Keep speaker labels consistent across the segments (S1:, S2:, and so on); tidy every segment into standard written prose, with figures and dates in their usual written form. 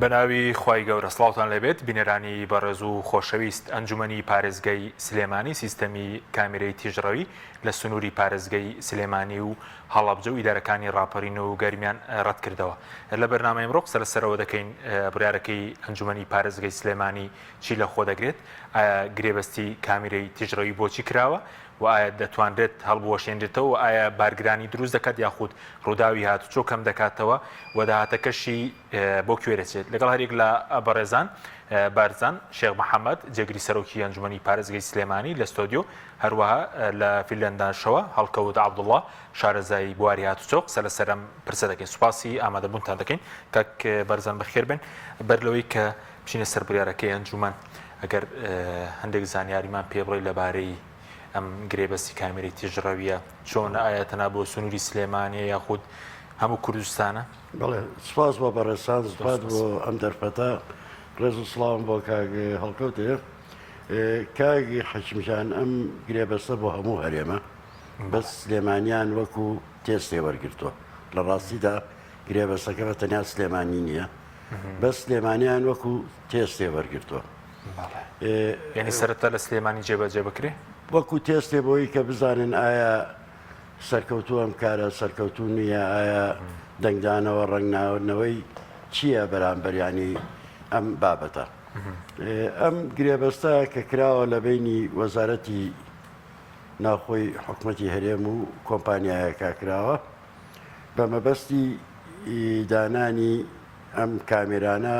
S1: بەناوی خوای گەورە سڵاوتان لێبێت بینەرانی بەڕێز و خۆشەویست ئەنجومەنی پارێزگای سلێمانی سیستەمی کامیرەی تیژڕەوی لە سنووری پارێزگای سلێمانی و هەڵەبجە و ئیدارەکانی ڕاپەرین و گەرمیان ڕەتکردەوە لە بەرنامەی ئەمڕۆ قسە لەسەرەوە دەکەین بڕیارەکەی ئەنجومەنی پارێزگای سلێمانی چی لە خۆ دەگرێت ئایا گرێبەستی کامیرەی تیژڕەوی بۆچی کراوە و ئایا دەتوانرێت هەڵبوەشێنرێتەوە و ئایا بارگرانی دروست دەکات یاخود ڕووداوی هاتوچۆ کەم دەکاتەوە و داهاتەکەشی بۆ کوێ دەچێت؟ لەگەڵ هەریەک لە بەڕێزان بارزان شێخ محەممەد جێگری سەرۆکی ئەنجومەنی پارێزگەی سلێمانی لە ستۆدیۆ هەروەها لە فیلەنداشەوە هەڵکەوت عەبدوڵڵا شارەزای بواری هاتوچۆ قسە لەسەر ئەم پرسە دەکەین سوپاسی ئامادەبوونتان دەکەین کاک بارزان بەخێر بێن بەر لەوەی کە بچینە سەر بڕیارەکەی ئەنجومەن ئەگەر هەندێک زانیاریمان پێ بڵێ لەبارەی ئەم گرێبەستی کامێرەی تیژڕەویە چۆن ئایا تەنها بۆ سنووری سلێمانیە یاخود هەموو کوردستانە؟
S2: بەڵێ سپاس بۆ بەڕێزتان سپاس بۆ ئەم دەرفەتە ڕێز و سڵاوم بۆ کاک هەڵکەوتێ کاک حەکیم جان ئەم گرێبەستە بۆ هەموو هەرێمە بەس سلێمانیان وەکو تێستێ وەرگرتووە لە ڕاستیدا گرێبەستەکە بە تەنیا سلێمانی نییە بەس سلێمانیان وەکو تێستێ وەرگرتووە.
S1: یعنی سەرەتا لە سلێمانی جێبەجێ بکرێ؟
S2: وەکو تێستێ بۆی کە بزانن ئایا سەرکەوتوو ئەم کارە سەرکەوتوو نییە ئایا دەنگدانەوە ڕەنگناوەی چییە بەرامبەر ینی ئەم بابەتە ئەم گرێبەستە کە کراوە لە بینی وەزارەتی ناوخۆی حکومەتی هەرێم و کۆمپانیایەکە کراوە بە مەبەستی دانانی ئەم کامێرانە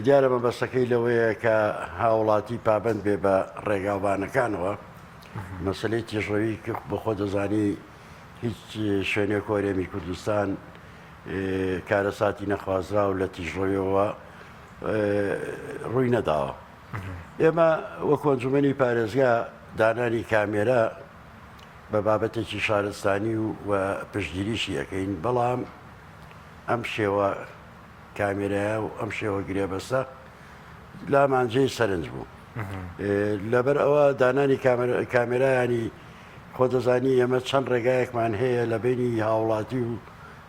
S2: دیارە مەبەستەکەی لەوەیە کە هاوڵاتی پابەند بێ بە ڕێگاوبانەکانەوە مەسلەی تیژڕەوی بەخۆ دەزانی هیچ شوێنێک هەرێمی کوردستان کارەساتی نەخوازراو لە تیژڕەویەوە ڕووی نەداوە ئێمە وەکو ئەنجومەنی پارێزگا دانانی کامێرا بە بابەتێکی شارستانی و پشتگیریشی ئەکەین بەڵام ئەم شێوە کامێرایە و ئەم شێوە گرێبەستە لامان جێی سەرنج بوو لەبەر ئەوە دانانی کامێرایانی خۆ دەزانی ئێمە چەند ڕێگایەکمان هەیە لە بینی هاوڵاتی و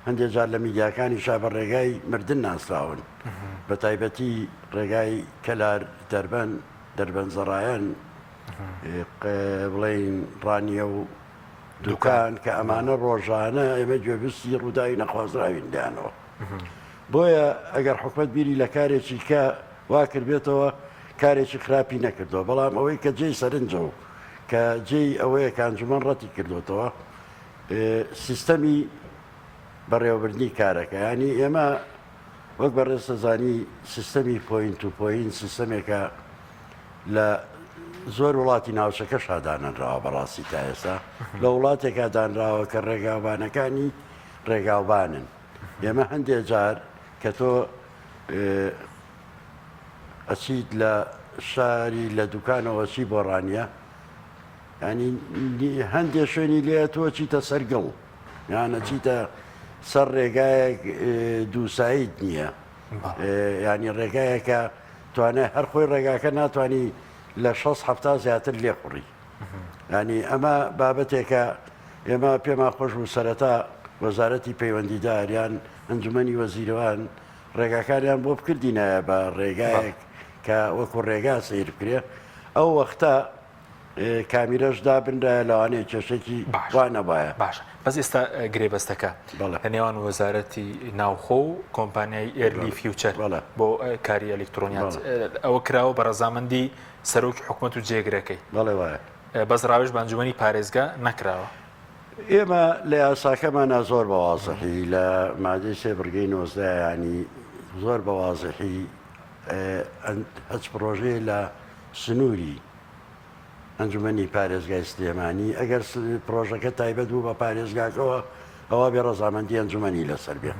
S2: هەندێک جار لە میدیاکانی شا بە ڕێگای مردن ناسراون بە تایبەتی ڕێگای کەلار دەربەن دەربەن زەڕایەن بڵێین ڕانیە و دوکان کە ئەمانە ڕۆژانە ئێمە گوێبیستی ڕووداوی نەخوازراوین لێیانەوە بۆیە ئەگەر حکومەت بیری لە کارێکی کە وا کردبێتەوە کارێکی خراپی نەکردەوە بەڵام ئەوەی کە جێی سەرنجە و کە جێی ئەوەیە کە ئەنجومەن ڕەتی کردوتەوە سیستەمی بەڕێوەبردنی کارەکە ینی ئێمە وەک بەڕێز دەزانی سیستەمی point to point سیستەمێکە لە زۆر وڵاتی ناوچەکەشا دانەنراوە بەڕاستی تا ئێستا لە وڵاتێکا دانراوە کە ڕێگاوبانەکانی ڕێگاوبانن ئێمە هەندێ جار کە تۆ ئەچیت لە شاری لە دوکانەوە چی بۆ ڕانیە ینی هەندێ شوێنی لێ تۆ چیتە سەر گڵ یان ئەچیتە سەر ڕێگایەک دووسایت نییە ینی ڕێگایەکە توانای هەر خۆی ڕێگاکە ناتوانانی لە 6 هەفتا زیاتر لێخوڕی ینی ئەمە بابەتێکە ئێمە پێمان خۆش بوو سەرەتا وەزارەتی پەیوەندیدار یان ئەنجومەنی وەزیروان ڕێگاکانیان بۆ بکردینایە بە ڕێگایەک کە وەکو ڕێگا سیر بکرێ ئەو وەختە کامیرەش دابنرایە لەوانەیە کێشێکی وا نەبایە.
S1: باشە بەس ئێستا گرێبەستەکە لە نێوان وەزارەتی ناوخۆ و کۆمپانیای ئێرلی فیوچەر بۆ کاری ئەلیکترۆنیات ئەوە کراوە بە ڕەزامەندی سەرۆکی حکومەت و جێگرەکەی.
S2: بەڵێ وایە.
S1: بەس ڕاوێژ بە ئەنجومەنی پارێزگا نەکراوە.
S2: ئێمە لە یاساکەمانا زۆر بە وازحی لە مادەی سێ بڕگەی 19 ینی زۆر بە وازحی هەچ پڕۆژەیە لە سنووری ئەنجومەنی پارێزگای سلێمانی، ئەگەر پرۆژەکە تایبەت بوو بە پارێزگاکەوە ئەوا بێ ڕەزامەندی ئەنجومەنی لەسەر بێ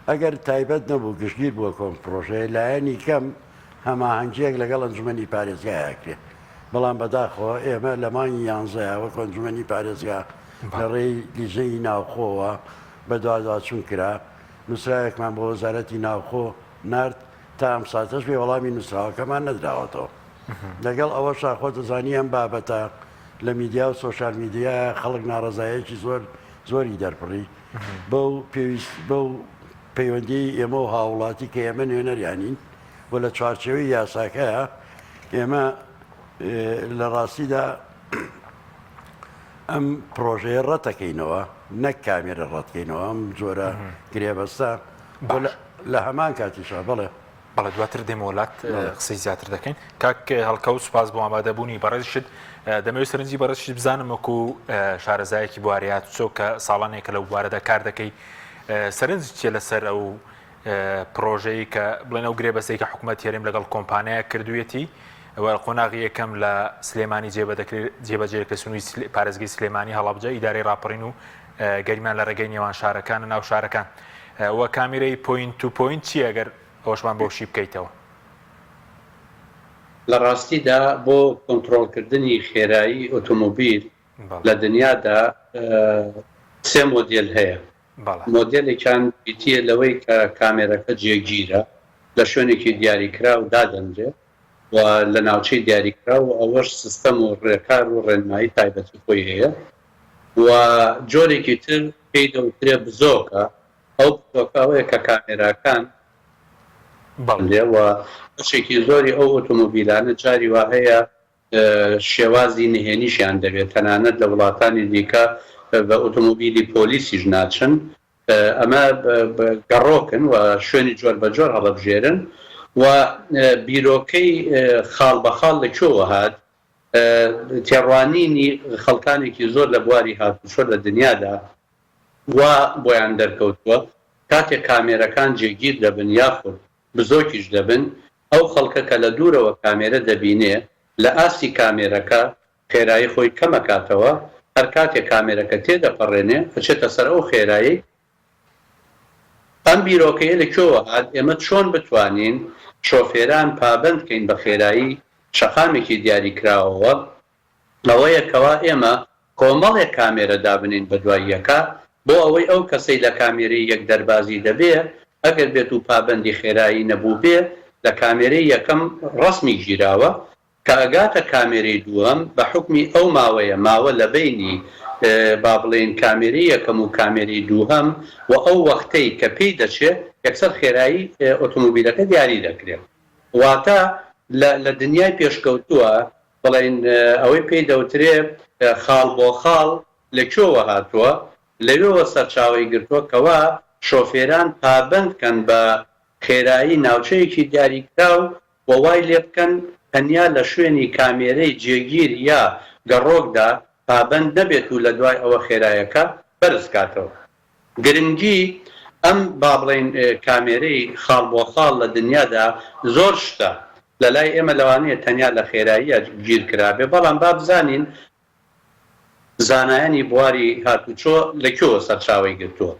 S2: ئەگەر تایبەت نەبوو گشتگیر بووە کۆم پرۆژەیە لایەنی کەم هەماهەنگیەک لەگەڵ ئەنجومەنی پارێزگای ئەکرێ بەڵام بەداخەوە ئێمە لە مانگی یانزەیە وەک ئەنجومەنی پارێزگا لە ڕێی لیژنەی ناوخۆوە بەدواداچوون کرا نووسراوێکمان بۆ وەزارەتی ناوخۆ نارد تا ئەم ساتەش بێ وەڵامی نووسراوەکەمان نەدراوەتەوە. لەگەڵ ئەوەشا خۆت دەزانی ئەم بابەتە لە میدیا و سۆشیال میدیا خەڵک ناڕەزایەکی زۆر زۆری دەربڕی بەو پێویست بەو. پەیوەندیی ئێمە و هاوڵاتی کە ئێمە نوێنەریانین و لە چوارچێوەی یاساکەیە ئێمە لە ڕاستیدا ئەم پرۆژەیە ڕەتەکەینەوە نەک کامێرە ڕەتکەینەوە ئەم جۆرە گرێبەستە لە هەمان کاتیشا بەڵێ.
S1: بەڵێ دواتر دێمەوە لات قسەی زیاتر دەکەین. کاک هەڵکەوت سوپاس بۆ ئامادەبوونی بەڕێزیشت. دەمەوێت سەرنجی بەڕێزیشت بزانم وەکو شارەزایەکی بواری هاتوچۆ کە ساڵانێکە لەو بوارەدا کار دەکەی سەرنج چیە لەسەر ئەو پرۆژەی کە بڵێن ئەو گرێبەستەی کە حکوومەت هەرێم لەگەڵ کۆمپانیا کردوویەتی و قۆناغی یەکەم لە سلێمانی جێبەجێ دەکرێت سنووری پارێزگەی سلێمانی هەڵەبجە ئیدارەی ڕاپەڕین و گەرمیان لە ڕێگەی نێوان شارەکان و ناو شارەکان و کامیرەی point to point چییە گەر ئەوەشمان بۆ شی بکەیتەوە؟
S3: لە ڕاستیدا بۆ کۆنتڕۆڵکردنی خێرایی ئۆتۆمۆبیل لە دنیادا سێ مۆدێل هەیە. مۆدێلێکیان بریتییە لەوەی کە کامێرەکە جێگیرە، لە شوێنێکی دیاریکراو دادەنرێت و لە ناوچەی دیاریکراو و ئەوەش سیستەم و ڕێکار و ڕێنمایی تایبەتی خۆی هەیە و جۆرێکی تر پێی دەوترێ بزۆکە، ئەو بزۆکە ئەوەیە کە کامێراکان لێ و بەشێکی زۆری ئەو ئۆتۆمۆبیلانە جاری وا هەیە شێوازی نهێنیشیان دەبێت، تەنانەت لە وڵاتانی دیکە بە ئۆتۆمۆبیلی پۆلیسیش ناچن، ئەمە گەڕۆکن و شوێنی جۆربەجۆر هەڵەبژێرن و بیرۆکەی خاڵ بە خاڵ لە کوێوە هات؟ تێڕوانینی خەڵکانێکی زۆر لە بواری هاتوچۆ لە دنیادا وا بۆیان دەرکەوتووە کاتێک کامێرەکان جێگیر دەبن یاخود بزۆکیش دەبن ئەو خەڵکە کە لە دوورەوە کامێرە دەبینێ لە ئاستی کامێرەکە خێرایی خۆی کەمەکاتەوە هەر کاتێ کامێرەکە تێدەپەڕێنێ ئەچێتە سەر ئەو خێرایەی ئەم بیرۆکەیە لە کوێوە هات ئێمە چۆن بتوانین شۆفێران پابەند کەین بە خێرایی شەقامێکی دیاریکراوەوە ئەوەیە کەوا ئێمە کۆمەڵێک کامێرە دابنێین بەدوای یەکا بۆ ئەوەی ئەو کەسەی لە کامێرەی یەک دەربازی دەبێ ئەگەر بێت و پابەندی خێرایی نەبووبێ لە کامێرەی یەکەم ڕەسمی گیراوە کە ئەگاتە کامێرەی دووەم بە حوکمی ئەو ماوەیە ماوە لە بەینی با بڵێین کامێرەی یەکەم و کامێرەی دووهەم و ئەو وەختەی کە پێی دەچێ یەکسەر خێرایی ئۆتۆمۆبیلەکە دیاری دەکرێ واتە لە لە دنیای پێشکەوتووە بڵێین ئەوەی پێی دەوترێ خاڵ بۆ خاڵ لە کوێوە هاتووە لەوێوە سەرچاوەی گرتووە کەوا شۆفێران پابەند کەن بە خێرایی ناوچەیەکی دیاریکراو و وای لێبکەن تەنیا لە شوێنی کامێرەی جێگیر یا گەڕۆکدا پابەند نەبێت و لە دوای ئەوە خێرایەکە بەرز کاتەوە. گرنگی ئەم با بڵێین کامێرەی خاڵ بۆ خاڵ لە دنیادا زۆر شتە. لە لای ئێمە لەوانەیە تەنیا لە خێراییە گیر کرابێ، بەڵام با بزانین زانایانی بواری هاتوچۆ لە کوێوە سەرچاوەی گرتووە.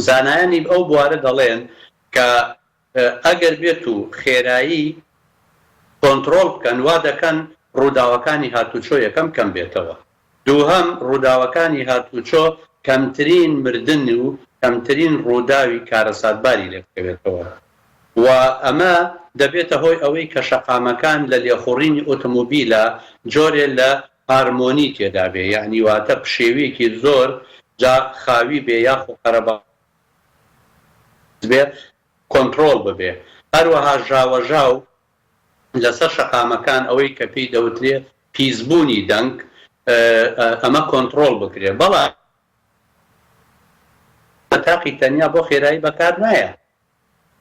S3: زانایانی ئەو بوارە دەڵێن کە ئەگەر بێت و خێرایی کۆنتڕۆڵ بکەن وا دەکەن ڕووداوەکانی هاتوچۆ یەکەم کەم بێتەوە دووهەم ڕووداوەکانی هاتوچۆ کەمترین مردن و کەمترین ڕووداوی کارەساتباری لێ بکەوێتەوە و ئەمە دەبێتە هۆی ئەوەی کە شەقامەکان لە لێخوڕینی ئۆتۆمۆبیلە جۆرێ لە هارمۆنی تێدا بێ یەعنی واتە پشێویەکی زۆر جا خاوی بێ یاخۆ قەرەباڵغ بێ کۆنتڕۆڵ ببێ هەروەها ژاوەژاو لەسەر شەقامەکان ئەوەی کە پێی دەوترێ پیسبوونی دەنگ ئەمە کۆنتڕۆڵ بکرێ بەڵام تاقی تەنیا بۆ خێرایی بەکار نایە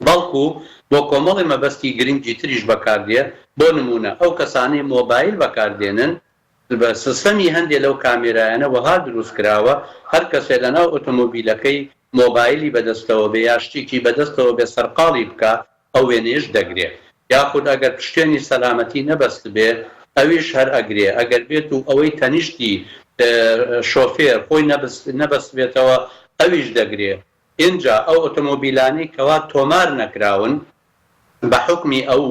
S3: بەڵکو بۆ کۆمەڵی مەبەستی گرنگی تریش بەکاردێ بۆ نمونە ئەو کەسانەی مۆبایل بەکاردێنن سیستەمی هەندێ لەو کامێرایانە وەها دروست کراوە هەر کەسێ لەناو ئۆتۆمۆبیلەکەی مۆبایلی بەدەستەوە بێ یا شتێکی بەدەستەوە بێ سەرقاڵی بکا ئەو وێنەیەش دەگرێ یاخود ئەگەر پشتێنی سەلامەتی نەبەستبێ ئەویش هەر ئەگرێ ئەگەر بێت و ئەوەی تەنیشتی شۆفێر خۆی نەبەستبێتەوە ئەویش دەگرێ ئینجا ئەو ئۆتۆمۆبیلانەی کەوا تۆمار نەکراون بە حوکمی ئەو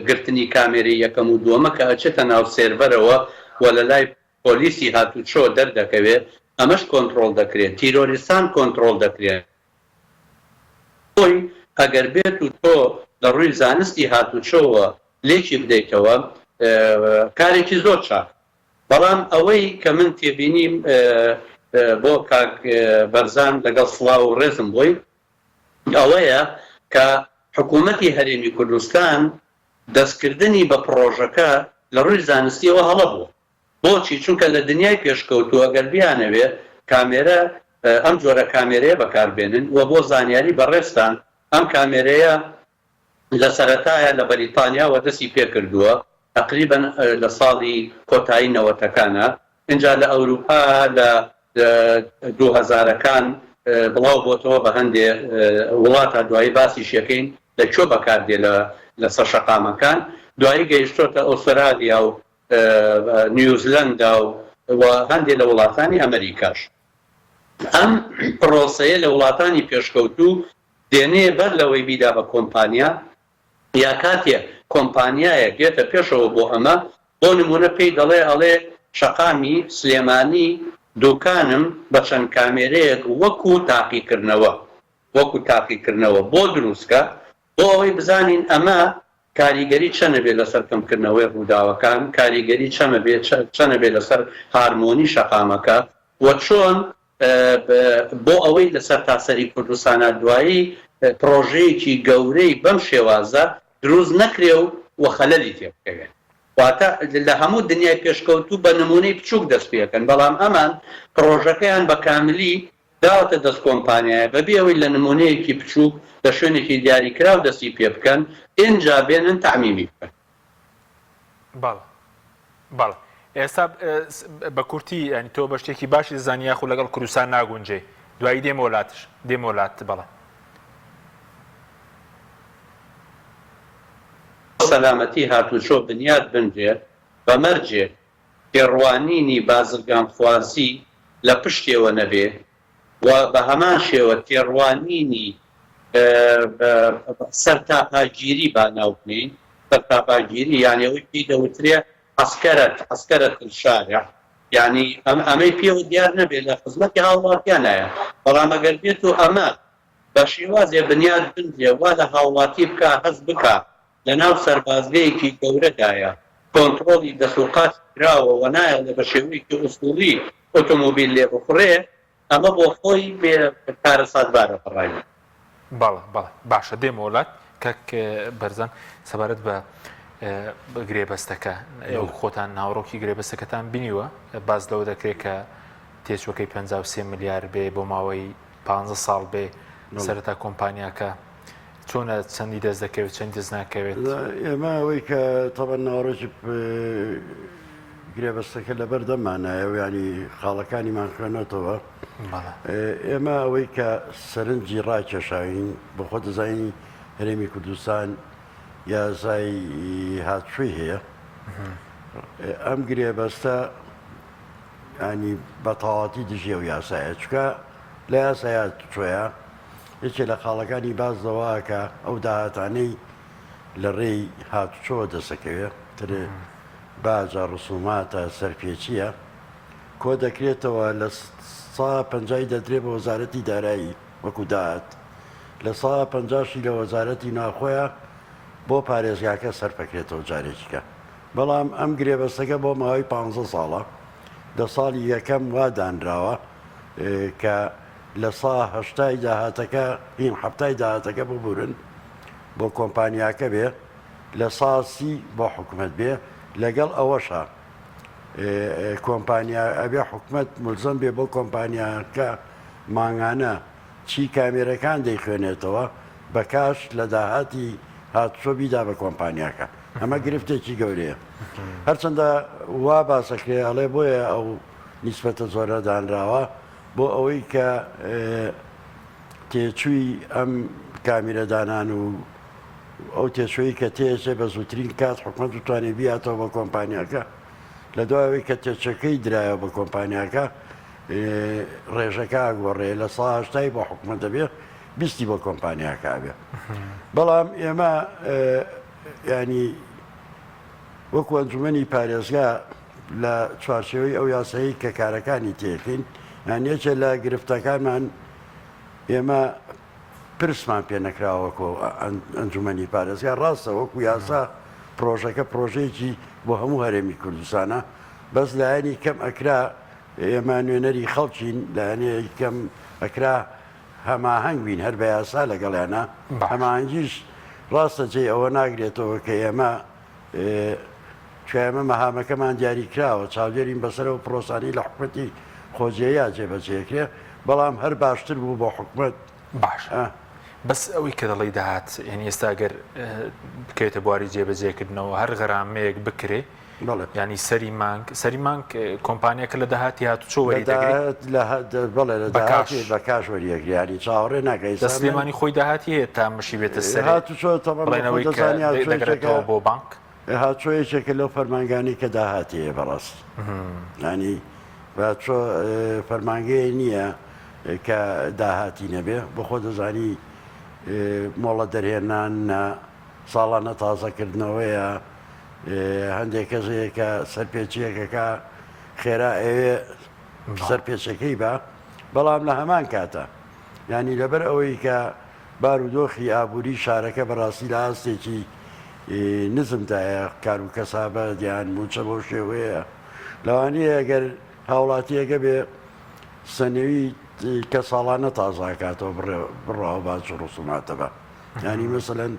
S3: گرتنی کامێرەی یەکەم و دووەمە کە ئەچێتە ناو سێرڤەرەوە و لە لای پۆلیسی هاتوچۆ دەردەکەوێ ئەمەش کۆنتڕۆڵ دەکرێ تیرۆریستان کۆنتڕۆڵ دەکرێن خۆی ئەگەر بێت و تۆ لە ڕووی زانستی هاتوچۆوە لێکی بدەیتەوە کارێکی زۆر چاک بەڵام ئەوەی کە من تێبینیم بۆ کاک بەرزان لەگەڵ سڵاو و ڕێزم بۆی. ئەوەیە کە حکوومەتی هەرێمی کوردستان دەستکردنی بە پڕۆژەکە لە ڕووی زانستییەوە هەڵە بووە. بۆچی؟ چونکە لە دنیای پێشکەوتوو ئەگەر بیانەوێ کامێرە ئەم جۆرە کامێرەیە بەکار بێنن و بۆ زانیاری بەڕێزتان ئەم کامێرەیە لە سەرەتایە لە بەریتانیاوە دەستی پێکردووە تەقریبەن لە ساڵی کۆتایی نەوەتەکانە ئینجا لە ئەوروپا لە دوو هەزارەکان بڵاو بۆتەوە بە هەندێ وڵاتە دوایی باسیش یەکەین لە کوێ بەکار دێ لە لەسەر شەقامەکان دوایی گەیشتۆتە ئوسترالیا و نیوزلەندا و و هەندێ لە وڵاتانی ئەمریکاش ئەم پرۆسەیە لە وڵاتانی پێشکەوتوو دێنێ بەر لەوەی بیدا بە کۆمپانیا یا کاتێ کۆمپانیایەک دێتە پێشەوە بۆ ئەمە بۆ نمونە پێی دەڵێ ئەڵێ شەقامی سلێمانی دوکانم بە چەند کامێرەیەک وەکو تاقیکردنەوە وەکو تاقیکردنەوە بۆ دروستکە بۆ ئەوەی بزانین ئەمە کاریگەری چەنە بێ لەسەر کەمکردنەوەی ڕووداوەکان کاریگەری چەنە بێ چەنە بێ لەسەر هارمۆنی شەقامەکە و چۆن بۆ ئەوەی لە سەرتاسەری کوردستانا دوایی پڕۆژەیەکی گەورەی بەم شێوازە دروست نەکرێ و و خەلەلی تێ بکەوێ. واتە لە هەموو دنیای پێشکەوتوو بە نموونەی بچووک دەست پێ ئەکەن، بەڵام ئەمان پڕۆژەکەیان بە کاملی داوەتە دەست کۆمپانیایە بەبێ ئەوەی لە نموونەیەکی بچووک لە شوێنێکی دیاریکراو دەستی پێ بکەن ئینجا بێنن تەعمیمی بکەن.
S1: بەڵێ. بەڵێ ئێستا بە کورتی یانی تۆ بە شتێکی باشی دەزانی یاخود لەگەڵ کوردستان ناگونجێی دوایی دێمەوە لاتش دێمەوە لات بەڵێ.
S3: سەلامەتی هاتوچۆ بنیات بنرێ بە مەرجێک تێڕوانینی بازرگانخوازی لە پشتێوە نەبێ و بە هەمان شێوە تێڕوانینی سەرتاپاگیری با ناو بنێین، سەرتاپاگیری یانی ئەوەی پێی دەوترێ عەسکەرەت، عەسکەرەت الشارع، یانی ئەمەی پێوە دیار نەبێ لە خزمەتی هاوڵاتیانایە، بەڵام ئەگەر بێت و ئەمە بە شێوازێ بنیات بنرێ وا لە هاوڵاتی بکا هەست بکا لە ناو سەربازگەیەکی گەورەدایە، کۆنتڕۆڵی دەست و قاچ کراوە و نایەڵێ بە شێوەیەکی ئوسوڵی ئۆتۆمۆبیل لێ بخوڕێ، ئەمە بۆ خۆی کارەساتبارە بە ڕای من.
S1: بەڵێ بەڵێ باشە دێمەوە لات کاک بەرزان سەبارەت بە گرێبەستەکە ئێوە خۆتان ناوەڕۆکی گرێبەستەکەتان بینیوە باس لەوە دەکرێت کە تێچوەکەی 53 ملیار بێ بۆ ماوەی 15 ساڵ بێ سەرەتا کۆمپانیاکە چۆنە چەندی دەست دەکەوێت چەند دەست ناکەوێت؟
S2: ئێمە ئەوەی کە تەبەن ناوەڕۆکی گرێبەستەکە لەبەر دەممانایە و یانی خاڵەکانیمان خوێنۆتەوە ئێمە ئەوەی کە سەرنجی ڕاکێشاوین بۆ خۆ دەزانین هەرێمی کوردستان یاسای هاتوچۆی هەیە ئەم گرێبەستە ینی بە تەواتی دژی ئەو یاسایە چکە لە یاسای هاتوچۆیە یەکێ لە خاڵەکانی باس لەوە کە ئەو داهاتانەی لە ڕێی هاتوچۆوە دەسەکەوێ ترێ باجە، ڕسوماتە، سەرپێچییە، کۆدەکرێتەوە، لە سا پەنجای دەدرێ بە وەزارەتی دارایی وەکو داهات، لە سا پەنجاشی لە وەزارەتی ناوخۆیە بۆ پارێزگاکە سەرفەکرێتەوە جارێکیکە. بەڵام ئەم گرێبەستەکە بۆ ماوەی پانزە ساڵە، دە ساڵی یەکەم وا دانراوە کە لە سا هەشتای داهاتەکە هین حەفتای داهاتەکە ببورن بۆ کۆمپانیاکە بێ، لە سا 30 بۆ حکومەت بێ لەگەڵ ئەوەشا کۆمپانیا ئەبێ حکومەت ملزەم بێ بۆ کۆمپانیاکە مانگانە چی کامێرەکان دەیخوێنێتەوە بە کاش لە داهاتی هاتوچۆ بیدا بە کۆمپانیاکە ئەمە گرفتێکی گەورەیە هەرچەندە وا باسەکرێ ئەڵێ بۆیە ئەو نیسبەتە زۆرە دانراوە بۆ ئەوەی کە تێچووی ئەم کامیرە دانان و ئەو تێچووەی کە تێچێ بە زووترین کات حکومەت بتوانێت بیاتەوە بە کۆمپانیاکە لە دوای ئەوەی کە تێچەکەی درایەوە بە کۆمپانیاکە ڕێژەکە ئەگۆڕێ لە سا هەشتای بۆ حکومەت دەبێ بیستی بۆ کۆمپانیاکە ئەبێ بەڵام ئێمە ینی وەکو ئەنجومەنی پارێزگا لە چوارچێوەی ئەو یاسایی کە کارەکانی تێکەین یان یەکێ لە گرفتەکانمان ئێمە پرسمان پێ نەکراوە وەکو ئەنجومەنی پارێزگا، ڕاستە وەکو یاسا پرۆژەکە پرۆژەیەکی بۆ هەموو هەرێمی کوردستانە، بەس لایەنی کەم ئەکرا ئێمە نوێنەری خەڵکین، لایەنی کەم ئەکرا هەماهەنگ بین هەر بە یاسا لەگەڵیانە
S1: باش.
S2: هەماهەنگیش ڕاستە جێی ئەوە ناگرێتەوە کە ئێمە چونکە ئێمە مەهامەکەمان دیاریکراوە چاودێرین بەسەر ئەو پرۆسانەی لە حکومەتی خۆجێیا جێبەجێکرێ بەڵام هەر باشتر بوو بۆ حکومەت
S1: باشە بەس ئەوەی کە دەڵێی داهات یعنی ئێستا گەر بکەوێتە بواری جێبەجێکردنەوە هەر غەرامەیەک بکرێ ینی سەری مانگ سەری مانگ کۆمپانیەکە لە داهاتی هاتوچۆ وەری دەگرێت
S2: بەڵێ لە داهاتی بە کاش وەریەگری ینی چاوەڕێ ناکەی
S1: لە سلێمانی خۆی داهاتی هەیە تا مشی بێتە سەر
S2: هاتوچۆ
S1: بڵێنەوەی دەگرێتەوە بۆ بانک
S2: هاتوچۆ یەکێکە لەو فەرمانگانەی کە داهاتی هەیە بەڕاستی ینی هاتوچۆ فەرمانگەیە نییە کە داهاتی نەبێ بۆ خۆ دەزانی مۆڵەت دەرهێنان ساڵانە تازەکردنەوەیە هەندێک کەس هەیە کە سەرپێچیەکەکە خێرا ئەوێ سەرپێچەکەی بە بەڵام لە هەمان کاتە ینی لەبەر ئەوەی کە بارودۆخی ئابووری شارەکە بەڕاستی لە ئاستێکی نزمدایە کار و کەسابەت یان موچە بەو شێوەیە لەوانەیە گەر هاوڵاتیەکە بێ سەنەوی کە ساڵانە تازاکاتەوە بڕاوە باج و ڕسوماتە بە ینی مەسەلەن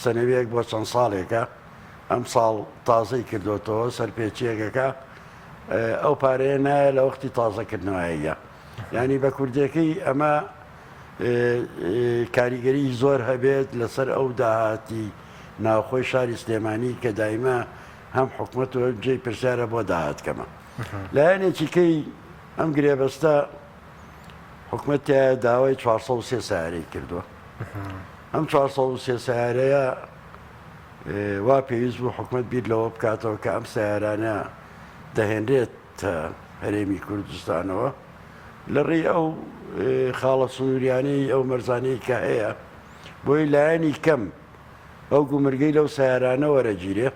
S2: سەنەویەک بۆ چەند ساڵێکە ئەم ساڵ تازەی کردوتەوە سەرپێچیەکەکە ئەو پارەیە نایە لە وەختی تازەکردنەوەیە ینی بە کوردەکەی ئەمە کاریگەری زۆر هەبێت لەسەر ئەو داهاتی ناوخۆی شاری سلێمانی کە دایمە هەم حکومەت و جێی پرسیارە بۆ داهات کەمە. لایەنێکی کەی ئەم گرێبەستە حکومەت تیایا داوای 403 سیارەی کردووە. ئەم 403 سیارەیە وا پێویست بوو حکومەت بیر لەوە بکاتەوە کە ئەم سیارانە دەهێنرێت هەرێمی کوردستانەوە لە ڕێی ئەو خاڵە سنووریانەی ئەو مەرزانەی کە هەیە بۆی لایەنی کەم ئەو گومرگەی لەو سیارانە وەرەگیرێ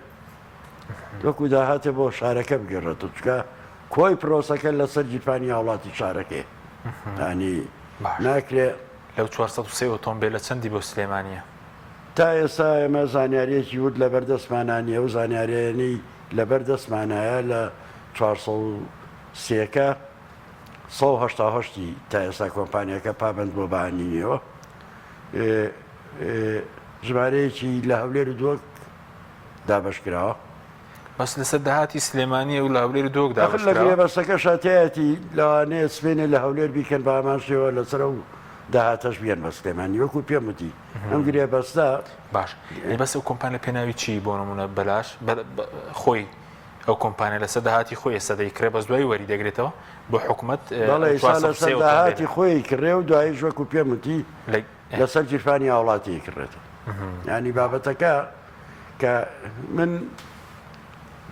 S2: وەکو داهاتێ بۆ شارەکە بگەڕێتەوە چونکە کۆی پرۆسەکە لەسەر گیرفانی هاوڵاتی شارەکەی ینی ناکرێ.
S1: لەو 403 ئۆتۆمبێلە چەندی بۆ سلێمانییە؟
S2: تا ئێستا ئێمە زانیارییەکی ورد لەبەر دەستمانا نییە، ئەو زانیارییانەی لەبەر دەستمانایە لە 403 کە 188 ی تا ئێستا کۆمپانیاکە پابەند بووە بە هانینیەوە. ژمارەیەکی لە هەولێر و دهۆک دابەش کراوە.
S1: بەس لەسەر داهاتی سلێمانیە و لە هەولێر و دهۆک دابەش
S2: ئاخر لە
S1: کراوە.
S2: گرێبەستەکەشا تیایەتی لەوانەیە سبەینێ لە هەولێر بیکەن بە هەمان شێوە لەسەر ئەو داهاتەش بیەن بە سلێمانی وەکو پێم وتی ئەم گرێبەستە.
S1: باش ئەی بەس ئەو کۆمپانیا پێناوی چی بۆ نمونە بەلاش خۆی ئەو کۆمپانیا لەسەر داهاتی خۆی ئێستا دەیکڕێ بەس دوای وەری دەگرێتەوە بۆ حکومەت
S2: بەڵێ ئیسا لەسەر داهاتی خۆی کڕێ و دواییش وەکو پێم وتی لەسەر گیرفانی هاوڵاتی ئەیکڕێتەوە ینی بابەتەکە کە من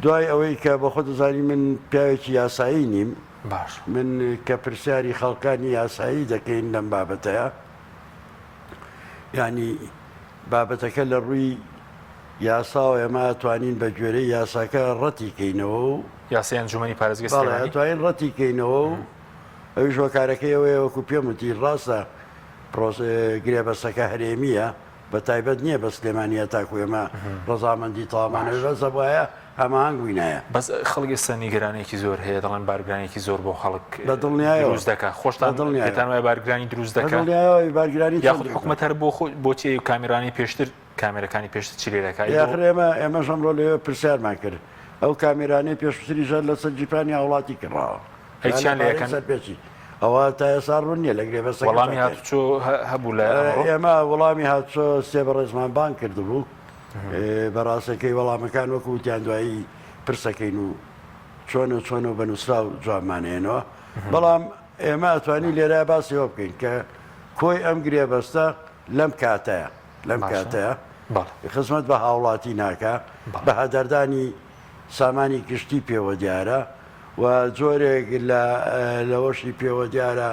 S2: دوای ئەوەی کە بە خۆ دەزانی من پیاوێکی یاسایی نیم
S1: باش
S2: من کە پرسیاری خەڵکانی یاسایی دەکەین لەم بابەتەیە ینی بابەتەکە لە ڕووی یاساوە ئێمە توانین بە گوێرەی یاساکە ڕەتی کەینەوە و
S1: یاسای ئەنجومەنی پارێزگەی سلێمانی
S2: توانین ڕەتی کەینەوە و ئەویش هۆکارەکەی ئەوەیە وەکو پێم وتی ڕاستە گرێبەستەکە هەرێمییە، بە تایبەت نییە بە سلێمانی هەتاکو ئێمە ڕەزامەندی تەواومان هەبێت، بەس دەبوایە هەماهەنگ بووینایە.
S1: بەس خەڵک ئێستا نیگەرانییەکی زۆر هەیە، دەڵێن بارگرانییەکی زۆر بۆ خەڵک
S2: بە دڵنیایەوە.
S1: دروست دەکات، خۆشتان
S2: بە دڵنیایەوە.
S1: پێتان وایە بارگرانی دروست
S2: بە
S1: دەکات؟
S2: دڵنیایەوە بارگرانی چۆن
S1: یاخود
S2: دروست
S1: حکومەت
S2: دەکات؟
S1: هەر بۆ خۆی بۆچی ئەو کامێرانەی پێشتر کامێرەکانی پێشتر چی لێ دەکات؟ ئەی بۆ
S2: ئاخر ئێمە ئێمەش ئەمڕۆ لەوێ پرسیارمان کرد، ئەو کامێرانەی پێشووتریش هەر لەسەر گیرفانی هاوڵاتی کڕاوە.
S1: ئەی چیان لێ ئەکەن؟
S2: سەرپێچی ئەوە تا ئێستا ڕوون نییە لە گرێبەستەکە
S1: وەڵامی هاتوچۆ هەبوو لە ئەمڕۆ؟
S2: ئێمە وەڵامی هاتوچۆ سێ بەڕێزمان بانگ کردبوو بە ڕاستەکەی وەڵامەکان وەکو وتیان دوایی پرسەکەین و چۆن و چۆن و بە نووسراو جوابمان هێنەوە بەڵام ئێمە ئەتوانی لێرە باسی ئەوە بکەین کە کۆی ئەم گرێبەستە لەم کاتەیە لەم کاتەیە خزمەت بە هاوڵاتی ناکە بە هەدەردانی سامانی گشتی پێوە دیارە و جۆرێک لە لەوەشی پێوە دیارە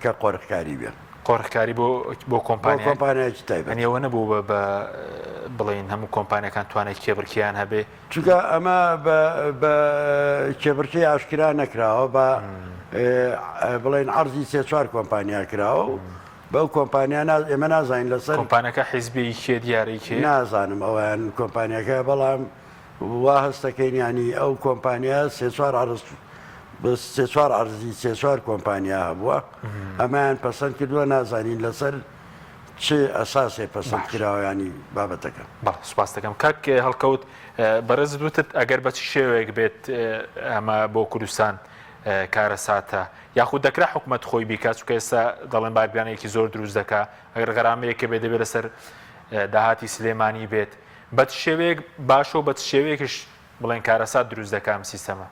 S2: کە قۆرخکاری بێ.
S1: قۆرخکاری بۆ بۆ
S2: بۆ
S1: کۆمپانیای
S2: کۆمپانیایەکی تایبەت.
S1: یانی ئەوە نەبوو بە بە بڵێین هەموو کۆمپانیاکان توانای کێبڕکێیان هەبێ؟
S2: چونکە ئەمە بە بە کێبڕکێی ئاشکرا نەکراوە بە بڵێین عەرزی سێ چوار کۆمپانیا کراوە و بەو کۆمپانیا نا ئێمە نازانین لەسەر
S1: کۆمپانیاکە حیزبی کێ دیارەی کێ؟
S2: نازانم ئەویان کۆمپانیاکە بەڵام وا هەست دەکەین یانی ئەو کۆمپانیا سێ چوار عەرز سێ چوار عەرزی سێ چوار کۆمپانیا هەبووە ئەمەیان پەسەند کردووە نازانین لەسەر چ ئەساسێ پەسەند کراوە ینی بابەتەکە.
S1: بەڵێ سوپاست دەکەم کاک هەڵکەوت بەڕێزت وتت ئەگەر بە چ شێوەیەک بێت ئەمە بۆ کوردستان کارەساتە یاخود دەکرا حکومەت خۆی بیکات چونکە ئێستا دەڵێن بارگرانێکی زۆر دروست دەکا ئەگەر غەرامەیەکە بێت دەبێت لەسەر داهاتی سلێمانی بێت بە چ شێوەیەک باشە و بە چ شێوەیەکش بڵێن کارەسات دروست دەکا ئەم سیستەمە؟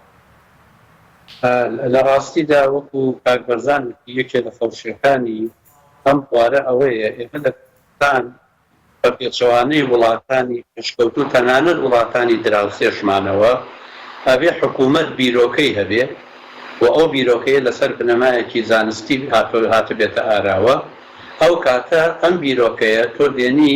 S3: لە ڕاستیدا وەکو کاک بەرزان وتی یەکێ لە خەوشیەکانی ئەم بوارە ئەوەیە ئێمە لە کوردستان بە پێچەوانەی وڵاتانی پێشکەوتوو تەنانەت وڵاتانی دراوسێشمانەوە ئەبێ حکوومەت بیرۆکەی هەبێ و ئەو بیرۆکەیە لەسەر بنەمایەکی زانستی هاتبێتە ئاراوە ئەو کاتە ئەم بیرۆکەیە تۆ دێنی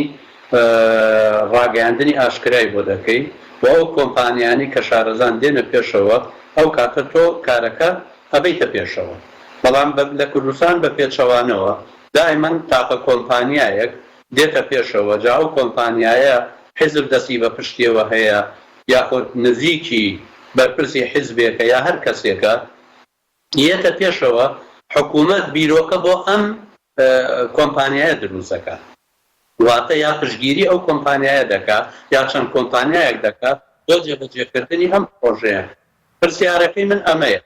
S3: ڕاگەیاندنی ئاشکرای بۆ دەکەی و ئەو کۆمپانیانەی کە شارەزان دێنە پێشەوە ئەو کاتە تۆ کارەکە ئەبەیتە پێشەوە بەڵام لە کوردستان بە پێچەوانەوە دایمەن تاقە کۆمپانیایەک دێتە پێشەوە جا ئەو کۆمپانیایە حیزب دەستی بە پشتیەوە هەیە یاخود نزیکی بەرپرسی حیزبێکە یا هەر کەسێکە یەتە پێشەوە حکومەت بیرۆکە بۆ ئەم کۆمپانیایە دروست دەکا واتە یا پشتگیری ئەو کۆمپانیایە دەکا یا چەند کۆمپانیایەک دەکا بۆ جێبەجێکردنی ئەم پڕۆژەیە پرسیارەکەی من ئەمەیە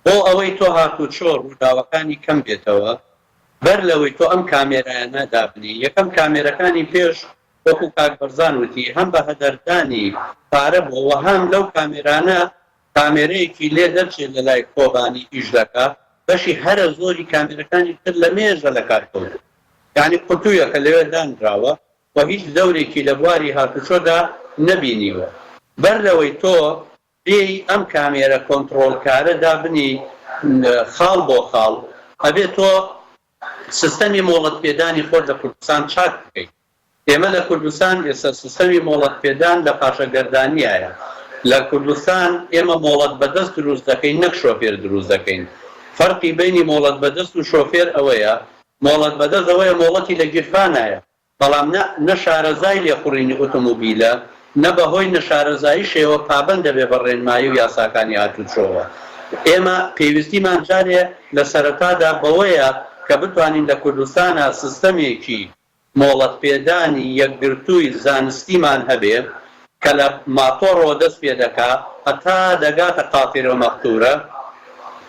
S3: بۆ ئەوەی تۆ هاتوچۆ ڕووداوەکانی کەم بێتەوە بەر لەوەی تۆ ئەم کامێرایانە دابنێی یەکەم کامێرەکانی پێش وەکو کاک بەرزان وتی هەم بە هەدەردانی پارە بووە وە هەم لەو کامێرانە کامێرەیەکی لێ دەرچێت لە لای کۆبانی ئیش دەکا بەشی هەرە زۆری کامێرەکانی تر لە مێژە لە کار کەوتوون یانی قوتویەکە لەوێ دانراوە و هیچ دەورێکی لە بواری هاتوچۆدا نەبینیوە بەر لەوەی تۆ بێی ئەم کامێرە کۆنتڕۆڵکارە دابنێی خاڵ بۆ خاڵ ئەبێ تۆ سیستەمی مۆڵەت پێدانی خۆت لە کوردستان چاک بکەی. ئێمە لە کوردستان ئێستا سیستەمی مۆڵەت پێدان لە پاشەگەردانیایە. لە کوردستان ئێمە مۆڵەت بەدەست دروست دەکەین نەک شۆفێر دروست دەکەین. فەرقی بەینی مۆڵەت بەدەست و شۆفێر ئەوەیە مۆڵەت بەدەست ئەوەیە مۆڵەتی لە گیرفانایە بەڵام نە نە شارەزای لێخوڕینی ئۆتۆمۆبیلە، نە بە هۆی نەشارەزاییشەوە پابەند دەبێ بە ڕێنمایی و یاساکانی هاتوچۆوە. ئێمە پێویستیمان جارێ لە سەرەتادا بەوەیە کە بتوانین لە کوردستانا سیستەمێکی مۆڵەتپێدانی یەکگرتووی زانستیمان هەبێ کە لە ماتۆڕەوە دەست پێ دەکا هەتا دەگاتە قاتیرە و مەقتورە،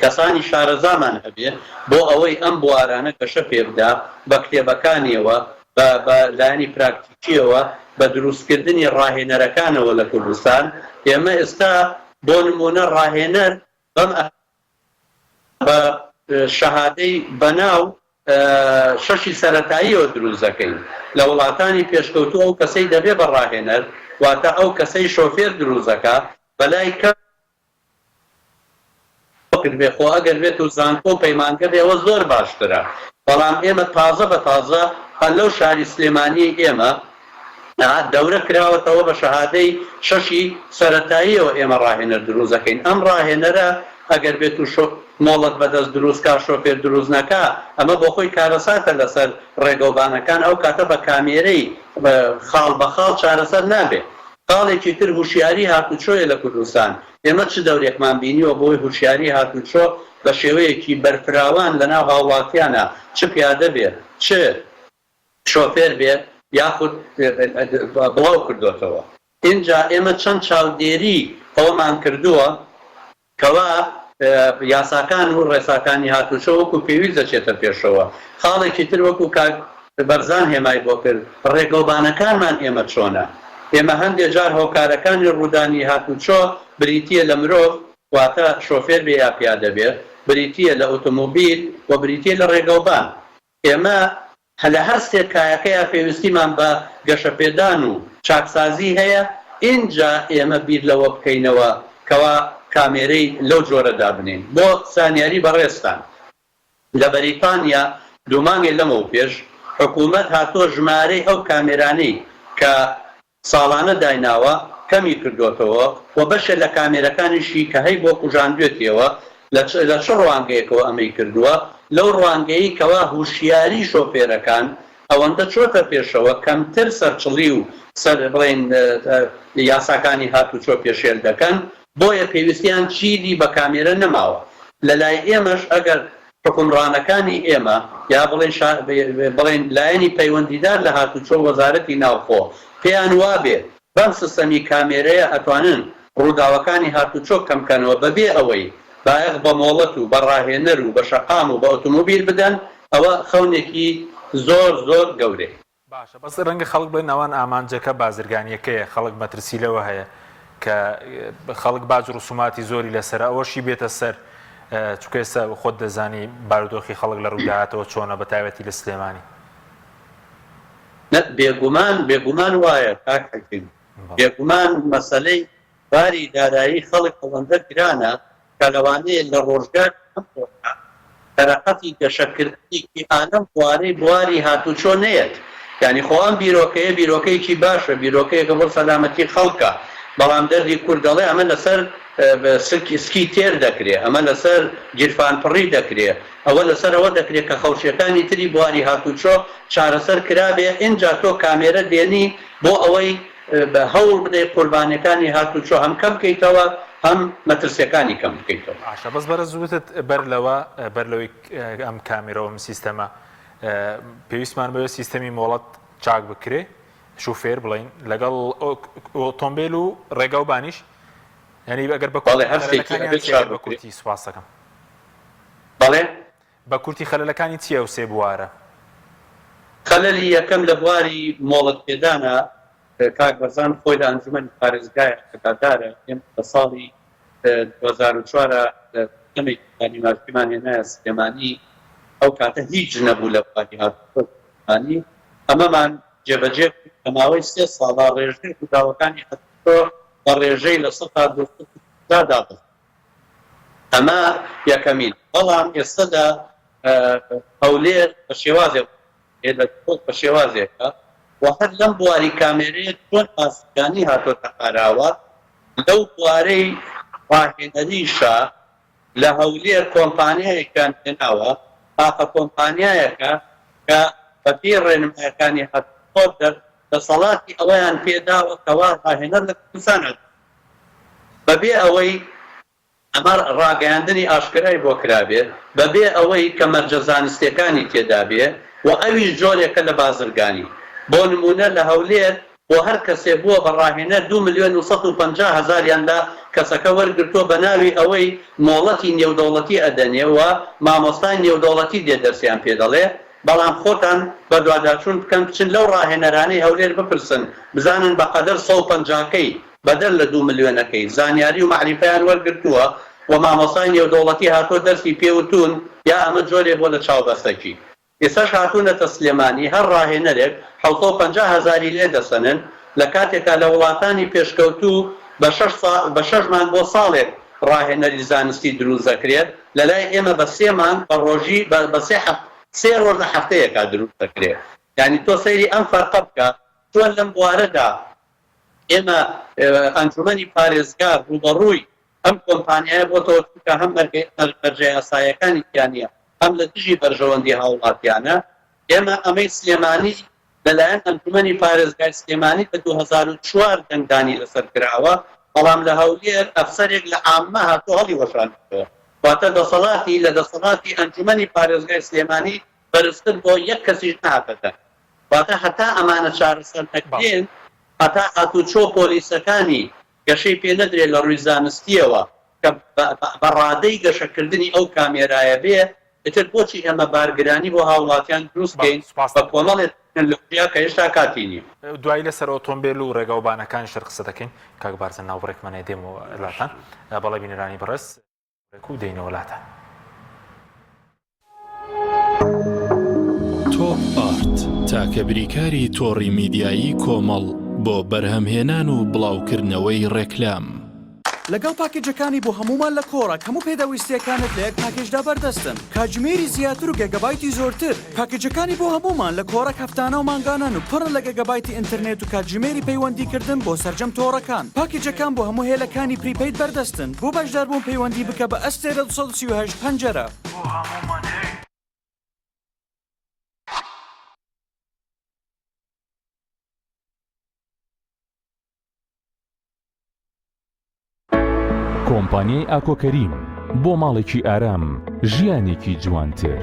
S3: کەسانی شارەزامان هەبێ بۆ ئەوەی ئەم بوارانە گەشە پێ بدا بە کتێبەکانیەوە، بە بە لایەنی پراکتیکیەوە، بە دروستکردنی ڕاهێنەرەکانەوە لە کوردستان. ئێمە ئێستا بۆ نموونە ڕاهێنەر بەم بە شەهادەی بەناو شەشی سەرەتاییەوە دروست دەکەین. لە وڵاتانی پێشکەوتوو ئەو کەسەی دەبێ بە ڕاهێنەر، واتە ئەو کەسەی شۆفێر دروست دەکا، بەلای کەمەوە کردبێ، خۆ ئەگەر بێت و زانکۆ و پەیمانگە بێ ئەوە زۆر باشترە، بەڵام ئێمە تازە بە تازە هەر لەو شاری سلێمانییەی ئێمە دەورە کراوەتەوە بە شەهادەی شەشی سەرەتاییەوە ئێمە ڕاهێنەر دروست دەکەین، ئەم ڕاهێنەرە ئەگەر بێت و مۆڵەت بەدەست دروست کا شۆفێر دروست نەکا ئەمە بۆخۆی کارەساتە لەسەر ڕێگەوبانەکان ئەو کاتە بە کامێرەی خاڵ بە خاڵ چارەسەر نابێ. خاڵێکی تر هوشیاری هاتوچۆیە لە کوردستان ئێمە چ دەورێکمان بینیوە بۆی هوشیاری هاتوچۆ بە شێوەیەکی بەرفراوان لەناو هاوڵاتیانا چ پیادە بێ چ شۆفێر بێ یاخود بڵاو کردۆتەوە. ئینجا ئێمە چەند چاودێری ئەوەمان کردووە کەوا یاساکان و ڕێساکانی هاتوچۆ وەکو پێویست دەچێتە پێشەوە. خاڵێکی تر وەکو کاک بەرزان هێمای بۆ کرد، ڕێگەوبانەکانمان ئێمە چۆنە؟ ئێمە هەندێ جار هۆکارەکانی ڕوودانی هاتوچۆ بریتییە لە مرۆڤ، واتە شۆفێر بێ یا پیادە بێ، بریتییە لە ئۆتۆمۆبیل و بریتییە لە ڕێگەوبان. ئێمە لە هەر سێ کایەکەیا پێویستیمان بە گەشەپێدان و چاکسازی هەیە، ئینجا ئێمە بیر لەوە بکەینەوە کەوا کامێرەی لەو جۆرە دابنێین. بۆ زانیاری بەڕێزتان لە بەریتانیا دوو مانگێ لەمەوپێش حکوومەت هاتووە ژمارەی ئەو کامێرانەی کە ساڵانە دایناوە کەمی کردۆتەوە و بەشێ لە کامێرەکانیشی کە هەیبووە کوژاندوێتیەوە، لە چ لە چ ڕوانگەیەکەوە ئەمەی کردووە؟ لەو ڕوانگەیەی کەوا هوشیاری شۆفێرەکان ئەوەندە چۆتە پێشەوە کەمتر سەرچڵی و سەر بڵێین یاساکانی هاتوچۆ پێشێل دەکەن. بۆیە پێویستیان چیدی بە کامێرە نەماوە. لە لای ئێمەش ئەگەر حوکمڕانەکانی ئێمە یا بڵێین شا بڵێین لایەنی پەیوەندیدار لە هاتوچۆ وەزارەتی ناوخۆ پێیان وابێ بەم سیستەمی کامێرەیە ئەتوانن ڕووداوەکانی هاتوچۆ کەم کەنەوە بەبێ ئەوەی بایەخ بە مۆڵەت و بە ڕاهێنەر و بە شەقام و بە ئۆتۆمۆبیل بدەن ئەوە خەونێکی زۆر زۆر گەورەیە.
S1: باشە بەس ڕەنگە خەڵک بڵێن ئەوان ئامانجەکە بازرگانیەکەیە خەڵک مەترسی لەوە هەیە کە خەڵک باج ڕسوماتی زۆری لەسەرە ئەوەشی بێتە سەر چونکە ئێستا خۆت دەزانی بارودۆخی خەڵک لە ڕووی داهاتەوە چۆنە بە تایبەتی لە سلێمانی.
S3: نە بێگومان بێگومان وایە کاک حەکیم بێگومان مەسەلەی باری دارایی خەڵک ئەوەندە گرانە کە لەوانەیە لە ڕۆژگاری ئەمڕۆدا تەرەقەتی گەشەکردنێکی ئالەم بوارەی بواری هاتوچۆ نەیەت. یانی خۆ ئەم بیرۆکەیە بیرۆکەیەکی باشە، بیرۆکەیەکە بۆ سەلامەتی خەڵکە، بەڵام دەردی کورد دەڵێ ئەمە لەسەر سکی سکی تێر دەکرێ، ئەمە لەسەر گیرفان پڕی دەکرێ، ئەوە لەسەر ئەوە دەکرێ کە خەوشیەکانی تری بواری هاتوچۆ چارەسەر کرابێ، ئینجا تۆ کامێرە دێنی بۆ ئەوەی هەوڵ بدەی قوربانیەکانی هاتوچۆ هەم کەم بکەیتەوە هەم مەترسیەکانی کەم بکەیتەوە.
S1: باشە بەس بەرز وتت بەر لەوە بەر لەوەی ئەم کامێرە و ئەم سیستەمە پێویستمان بەوێ سیستەمی مۆڵەت چاک بکرێ شوفێر بڵین لەگەڵ ئۆتۆمبیل و ڕێگا و بانیش یعنی ئەگەر بە
S3: بەڵێ هەر سێکی ئەبێت چاک
S1: بە
S3: بکرێ.
S1: کورتی سوپاس دەکەم.
S3: بەڵێ.
S1: بە کورتی خەلەلەکانی چیە ئەو سێ بوارە؟
S3: خەلەلی یەکەم لە بواری مۆڵەت پێدانە، کاک بەرزان خۆی لە ئەنجومەنی پارێزگایە ئاگادارە، ئێمە لە ساڵی 2004 سیستەمێکی دانیمارکیمان هێنایە سلێمانی، ئەو کاتە هیچ نەبوو لە بواری هاتوچۆ لە سلێمانی، ئەمەمان جێبەجێ کرد، لە ماوەی سێ ساڵا ڕێژەی ڕووداوەکانی هاتوچۆ بە ڕێژەی 250% دابەزی. ئەمە یەکەمین، بەڵام ئێستا لە هەولێر بە شێوازێک لە دهۆک بە شێوازێکە و هەر لەم بواری کامێرەیە چۆن بازرگانی هاتۆتە ئاراوە لەو بوارەی ڕاهێنەریشە لە هەولێر کۆمپانیایەکیان هێناوە تاقە کۆمپانیایەکە کە بەپێی ڕێنمایەکانی هاتوچۆ دەسەڵاتی ئەوەیان پێداوە کەوا ڕاهێنەر لە کوردستان بەبێ ئەوەی ئەمە ڕاگەیاندنی ئاشکرای بۆ کرابێ، بەبێ ئەوەی کە مەرجە زانستیەکانی تێدابێ و ئەویش جۆرێکە لە بازرگانی. بۆ نموونە لە هەولێر بۆ هەر کەسێ بووە بە ڕاهێنەر دوو ملیۆن و 150 هەزاریان لە کەسەکە وەرگرتووە بە ناوی ئەوەی مۆڵەتی نێودەوڵەتی ئەدەنێ و مامۆستای نێودەوڵەتی دێ دەرسیان پێ دەڵێ، بەڵام خۆتان بەدواداچوون بکەن بچن لەو ڕاهێنەرانەی هەولێر بپرسن بزانن بە قەدەر 150 کەی بەدەر لە دوو ملیۆنەکەی زانیاری و مەعریفەیان وەرگرتووە و مامۆستای نێودەوڵەتی هاتووە دەرسی پێ وتوون یا ئەمە جۆرێ بۆ لە چاوبەستەکی ئێستاش هاتوونەتە سلێمانی هەر ڕاهێنەرێک 750 هەزاری لێ دەسەنن لە کاتێکا لە وڵاتانی پێشکەوتوو بە شەش سا بە شەش مانگ بۆ ساڵێک ڕاهێنەری زانستی دروست دەکرێت لە لای ئێمە بە سێ مانگ بە ڕۆژی بە بە سێ هەف سێ ڕۆژ لە هەفتەیەکا دروست دەکرێت یانی تۆ سەیری ئەم فەرقە بکە چۆن لەم بوارەدا ئێمە ئەنجومەنی پارێزگار ڕووبەڕووی ئەم کۆمپانیایە بۆتەوە چونکە هەم مەرجە یاساییەکانی تیا نییە هەم لە دژی بەرژەوەندی هاوڵاتیانە ئێمە ئەمەی سلێمانی لەلایەن ئەنجومەنی پارێزگای سلێمانی لە 2004 دەنگدانی لەسەر کراوە بەڵام لە هەولێر ئەفسەرێک لە عامە هاتوو هەڵیوەشاندەوە واتە دەسەڵاتی لە دەسەڵاتی ئەنجومەنی پارێزگای سلێمانی بەرزتر بۆ یەک کەسیش نەهاتە دەنگ واتە هەتا ئەمانە چارەسەر نەکرێن، هەتا هاتوچۆ پۆلیسەکانی گەشەی پێ نەدرێ لە ڕووی زانستییەوە کە بە ڕادەی گەشەکردنی ئەو کامێرایە بێ، ئیتر بۆچی ئێمە بارگرانی بۆ هاوڵاتیان دروست کەین بە کۆمەڵێ تەکنەلۆژیا کە هێشتا کاتی نییە.
S1: دوایی لەسەر ئۆتۆمبێل و ڕێگاوبانەکانیش هەر قسە دەکەین. کاک بارزان ناوبڕێکمان هەیە دێمەوە لاتان. بەڵێ بینەرانی بەڕێز. و دێینەوە لاتان.
S4: تۆپ ئارت تاکە بریکاری تۆڕی میدیایی کۆمەڵ بۆ بەرهەمهێنان و بڵاوکردنەوەی ڕێکلام.
S5: لەگەڵ پاکێجەکانی بۆ هەموومان لە کۆڕەک هەموو پێداویستییەکانت لە یەک پاکێجدا بەردەستن، کاتژمێری زیاتر و گێگابایتی زۆرتر. پاکێجەکانی بۆ هەموومان لە کۆڕەک هەفتانە و مانگانەن و پڕن لە گێگابایتی ئینتەرنێت و کاتژمێری پەیوەندیکردن بۆ سەرجەم تۆڕەکان. پاکێجەکان بۆ هەموو هێلەکانی prepaid بەردەستن. بۆ بەشداربوون پەیوەندی بکە بە ئەستێرە 238 پەنجەرە. بۆ هەموومان هەیە.
S4: کۆمپانیای ئاکۆ کەریم بۆ ماڵێکی ئارام ژیانێکی جوانتر.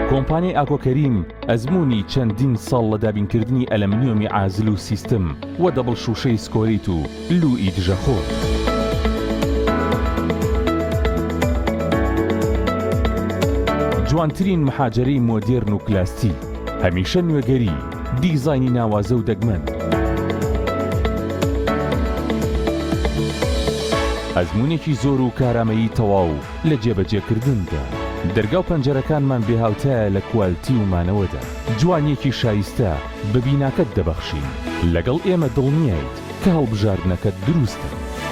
S4: کۆمپانیای ئاکۆ کەریم ئەزموونی چەندین ساڵ لە دابینکردنی ئەلەمنیۆمی عازل و سیستم و دەبڵ شووشەی سکۆریت و لووی دژەخۆر. جوانترین محاجەرەی مۆدێرن و کلاستیک، هەمیشە نوێگەری، دیزاینی ناوازە و دەگمەن. ئەزموونێکی زۆر و کارامەیی تەواو لە جێبەجێکردندا. دەرگا و پەنجەرەکانمان بێهاوتایە لە کوالتی و مانەوەدا. جوانییەکی شایستە بە بیناکەت دەبەخشین. لەگەڵ ئێمە دڵنیایت کە هەڵبژاردنەکەت دروستە.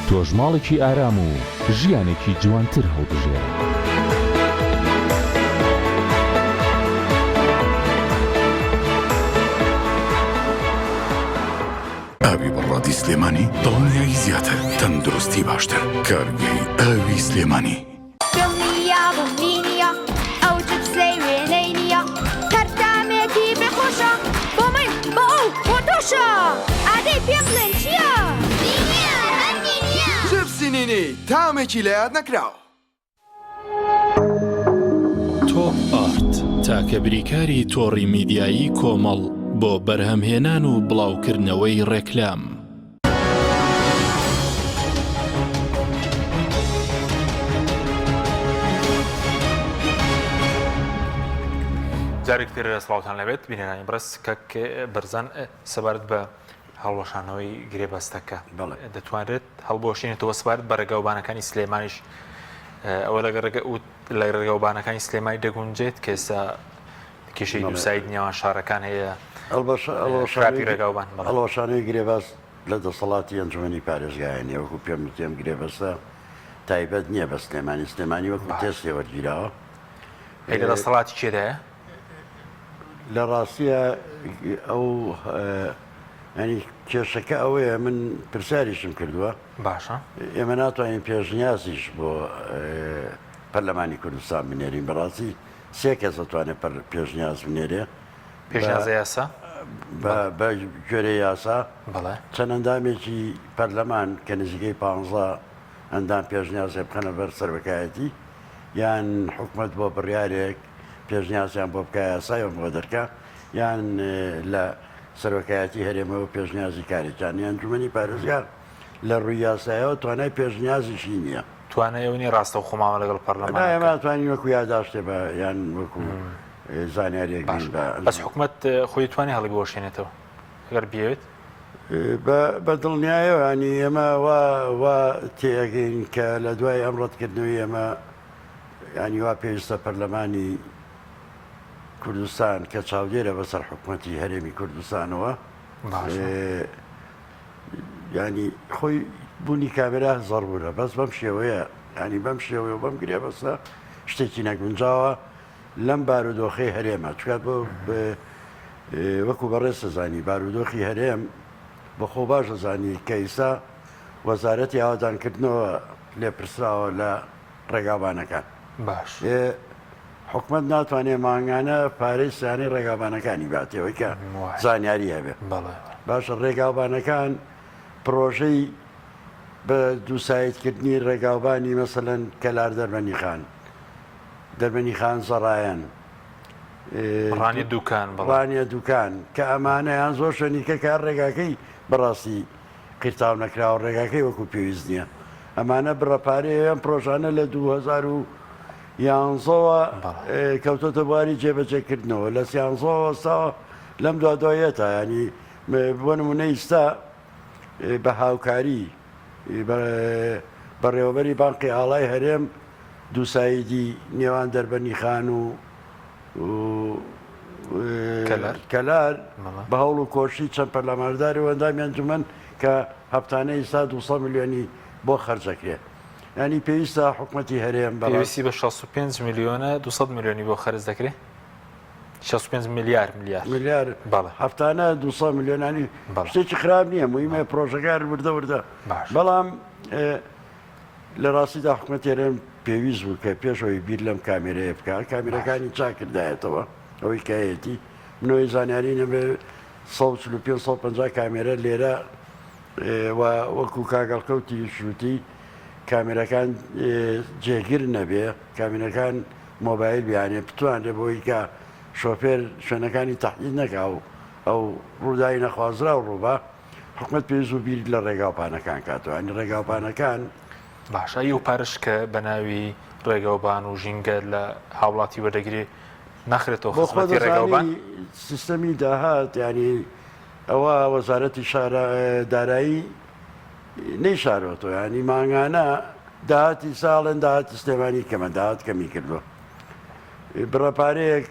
S4: تۆش ماڵێکی ئارام و ژیانێکی جوانتر هەڵبژێرە.
S6: ئاوی بەڕادی سلێمانی دڵنیایی زیاتر تەندروستی باشتر کارگەی ئاوی سلێمانی.
S7: دڵنیابم نینیە ئەو چپسەی وێنەی نییە هەر تامێکی بێ خۆشە بۆ من بۆ ئەو بۆ تۆشە ئادەی پێم بڵێن چییە؟ نینیە هەر نینیە.
S8: چپسی نینی تامێکی لەیاد نەکراو.
S4: تۆپ ئارت تاکە بریکاری تۆڕی میدیایی کۆمەڵ بۆ بەرهەمهێنان و بڵاوکردنەوەی ڕێکلام.
S1: جارێک تر سڵاوتان لەبێت بینەرانی بەڕێز کاک بەرزان سەبارەت بە هەڵوەشانەوەی گرێبەستەکە دەتوانرێت هەڵبوەشێنێتەوە سەبارەت بە ڕێگاوبانەکانی سلێمانیش ئەوە لەگە ڕێگە لە ڕێگاوبانەکانی سلێمانی دەگونجێت کە ئێستا کێشەی دووساید نێوان شارەکان هەیە خراپی ڕێگاوبان
S2: هەڵوەشانەوەی گرێبەست لە دەسەڵاتی ئەنجومەنی پارێزگایە نیە وەکو پێم وتیم گرێبەستە تایبەت نییە بە سلێمانی سلێمانی وەکو تێستێ وەرگیراوە
S1: لە دەسەڵاتی کێدایە؟
S2: لە ڕاستیە ئەو ینی کێشەکە ئەوەیە من پرسیاریشم کردووە
S1: باشە
S2: ئێمە ناتوانین پێشنیازیش بۆ پەرلەمانی کوردستان بنێرین بەڕاستی سێ کەس دەتوانێت پێشنیاز بنێرێ
S1: پێشنیازە یاسا
S2: بە گوێرەی یاسا چەند ئەندامێکی پەرلەمان کە نزیکەی پ ئەندام پێشنیازێ بخەنە بەر سەرۆکایەتی یان حکومەت بۆ بڕیارێک پێشنیازیان بۆ بکا یاسایان بۆ دەرکا یان لە سەرۆکایەتی هەرێمەوە پێشنیازی کارێکیان یان ئەنجومەنی پارێزگار لە ڕووی یاسایەوە توانای پێشنیازیشی نییە.
S1: توانای ئەوە نییە ڕاستەوخۆ مامەڵە لەگەڵ پەرلەمان
S2: بکات. نا ئێمە ئەتوانین وەکو یاداشتێ بە یان وەکو زانیاریەک
S1: باش بە بەس حکومەت خۆی توانێ هەڵیبوەشێنێتەوە ئەگەر بیەوێت؟
S2: بە دڵنیایەوە ینی ئێمە وا وا تێئەگەین کە لە دوای ئەم ڕەتکردنەوەی ئێمە ینی وا پێویستە پەرلەمانی کوردستان کە چاودێرە بەسەر حکومەتی هەرێمی کوردستانەوە ینی خۆی بوونی کامێرا زەڕورە بەس بەم شێوەیە ینی بەم شێوەیە و بەم گرێبەستە شتێکی نەگونجاوە لەم بارودۆخەی هەرێمە چکات بۆ وەکو بەڕێز دەزانی بارودۆخی هەرێم بەخۆ باش دەزانی کە ئیستا وەزارەتی ئاوادانکردنەوە لێپرسراوە لە ڕێگاوبانەکان
S1: باش
S2: حکومەت ناتوانێت مانگانە پارەی سیانەی ڕێگاوبانەکانی باتەوەی کە زانیاری هەبێ باشە ڕێگاوبانەکان پرۆژەی بە دووسایتکردنی ڕێگاوبانی مەسەلەن کەلار دەربەنیخان دەربەنیخان زەڕایەن
S1: ڕانیە دوکان
S2: بەڵێ. ڕانیە دوکان کە ئەمانە یان زۆر شوێنی کە کار ڕێگاکەی بەڕاستی قیرتاو نەکراوە ڕێگاکەی وەکو پێویست نییە ئەمانە بڕە پارەیە ئەم پرۆژانە لە 2011ەوە کەوتۆتە بواری جێبەجێکردنەوە لە سیانزەوە وەستاوە لەم دوا دوایەتا ینی بۆ نمونە ئیستا بە هاوکاری بەڕێوەبەری بانقی ئاڵای هەرێم دووسایدی نێوان دەربەنیخان و کەلار بە هەوڵ و کۆشی چەند پەرلەمانداری و ئەندامی ئەنجومەن کە هەفتانە ئیستا 200 ملیۆنی بۆ خەرجەکرێ ینی پێویستە حکومەتی هەرێم
S1: پێویستی بە 65 ملیۆنە 200 ملیۆنی بۆ خەرج دەکرێت 65 میلیار میلیار
S2: میلیار
S1: بەڵێ
S2: هەفتانە 200 ملیۆنانی شتێکی خراپ نییە مویمە پرۆژەکار وردە وردە بەڵام لە ڕاستیدا حکومەتی هەرێم پێویست بوو کە پێش ئەوەی بیر لەم کامێرەیە بکا کامێرەکانی چاک کردایەتەوە ئەوەی کە هەیەتی منەوەی زانیاری نەبێ 145 150 کامێرە لێرە. و وەکو کاک هەڵکەوتیش وتی کامێرەکان جێگر نەبێ کامێرەکان مۆبایل بیانێ بتوانرێ بۆی کە شۆفێر شوێنەکانی تەحدید نەکا و ئەو ڕووداوی نەخوازراو ڕووبا حکومەت پێویست بوو بیر لە ڕێگاوبانەکان کاتەوە ینی ڕێگاوبانەکان
S1: باشە ئەی ئەو پارەش کە بە ناوی ڕێگەوبان و ژینگە لە هاوڵاتی وەردەگرێ ناخرێتەوە
S2: بۆ خۆ
S1: خزمەتی ڕێگەوبان؟
S2: دەزانی سیستەمی داهات ینی ئەوە وەزارەتی شارە دارایی نەیشارۆتەوە ینی مانگانە داهاتی ساڵێن داهاتی سلێمانی کەمە داهات کەمی کردووە بڕە پارەیەک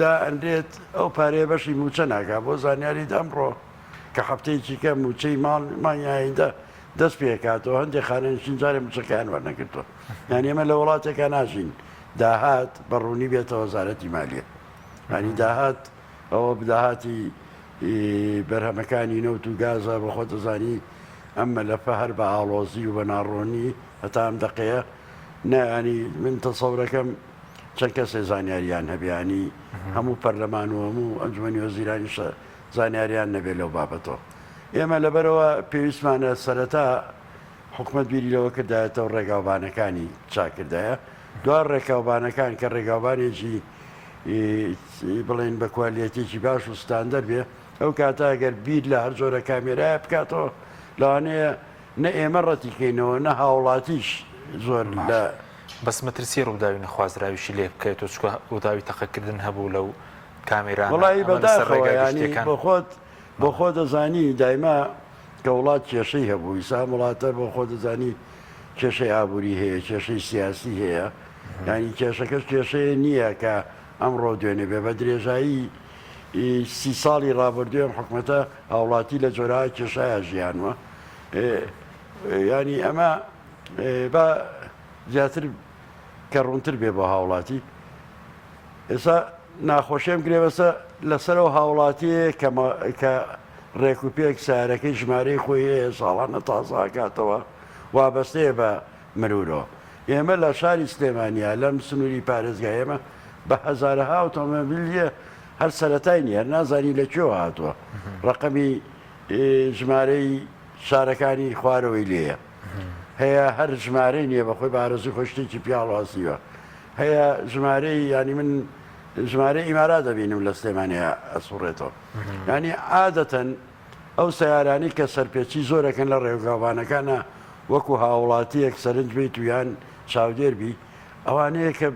S2: دا ئەنرێت ئەو پارەیە بەشی موچە ناکا بۆ زانیاریت ئەمڕۆ کە هەفتەیەکی کە موچەی ماڵ مانگی ئایندە دەست پێکاتەوە هەندێک خانەنشین جارێ موچەکەیان وەرنەگرتووە یان ئێمە لە وڵاتێکا ناژین داهات بە ڕوونی بێتە وەزارەتی مالیە ینی داهات ئەوە داهاتی بەرهەمەکانی نەوت و گازە بە خۆت دەزانی ئەم مەلەفە هەر بە ئاڵۆزی و بە ناڕۆنی هەتا ئەم دەقەیە نا ینی من تەسەورەکەم چەند کەسێ زانیاریان هەبێ ینی هەموو پەرلەمان و هەموو ئەنجومەنی وەزیرانیش زانیاریان نەبێ لەو بابەتەوە ئێمە لەبەرەوە پێویستمانە سەرەتا حکومەت بیری لەوە کردایەتەوە ڕێگاوبانەکانی چاکردایە دوا ڕێکاوبانەکان کە ڕێگاوبانێکی بڵێن بە کوالێتێکی باش و ستاندەر بێ ئەو کاتە ئەگەر بیر لە هەر جۆرە کامێرایە بکاتەوە لەوانەیە نە ئێمە ڕەتی کەینەوە نە هاوڵاتیش زۆر لە
S1: بەس مەترسی ڕووداوی نەخوازراویشی لێ بکەوێتەوە چونکە ڕووداوی تەقەکردن هەبوو لەو کامێرانە
S2: وەڵایی
S1: ئەمە لەسەر
S2: بەداخەوە
S1: ڕێگا
S2: یانی
S1: گشتیەکان.
S2: بۆ خۆت بۆ خۆ دەزانی دایما کە وڵات کێشەی هەبوو ئیسا ئەم وڵاتە بۆ خۆ دەزانی کێشەی ئابووری هەیە کێشەی سیاسی هەیە یانی کێشەکەش کێشەیە نییە کە ئەمڕۆ دوێنێ بێ بە درێژایی سی ساڵی ڕابردووی ئەم حکومەتە هاوڵاتی لە جۆرەها کێشایا ژیانوە ینی ئەمە با زیاتر کە ڕوونتر بێ بۆ هاوڵاتی ئێستا ناخۆشیم گرێبەسە لەسەرەوە هاوڵاتیە کە ڕێک و پێک سارەکەی ژمارەی خۆی هەیە ساڵانە تازاکاتەوە وابەستەیە بە مرورەوە ئێمە لە شاری سلێمانیا لەم سنووری پارێزگای ئێمە بە هەزارەها ئۆتۆمۆبیل هەیە هەر سەرەتای نیە هەر نازانی لە کوێوە هاتووە ڕەقەمی ژمارەی شارەکانی خوارەوەی لێیە هەیە هەر ژمارەی نییە بەخۆی بە ئارەزوی خۆی شتێکی پیاڵواسیوە هەیە ژمارەی ینی من ژمارە ئیمارا دەبینم لە سلێمانی ئەسوڕێتەوە ینی عادەتەن ئەو سیارانی کە سەرپێچی زۆرەکەن لە ڕێگاوبانەکانە وەکو هاوڵاتیەک سەرنج بیت و یان چاودێر بی ئەوانەیە کە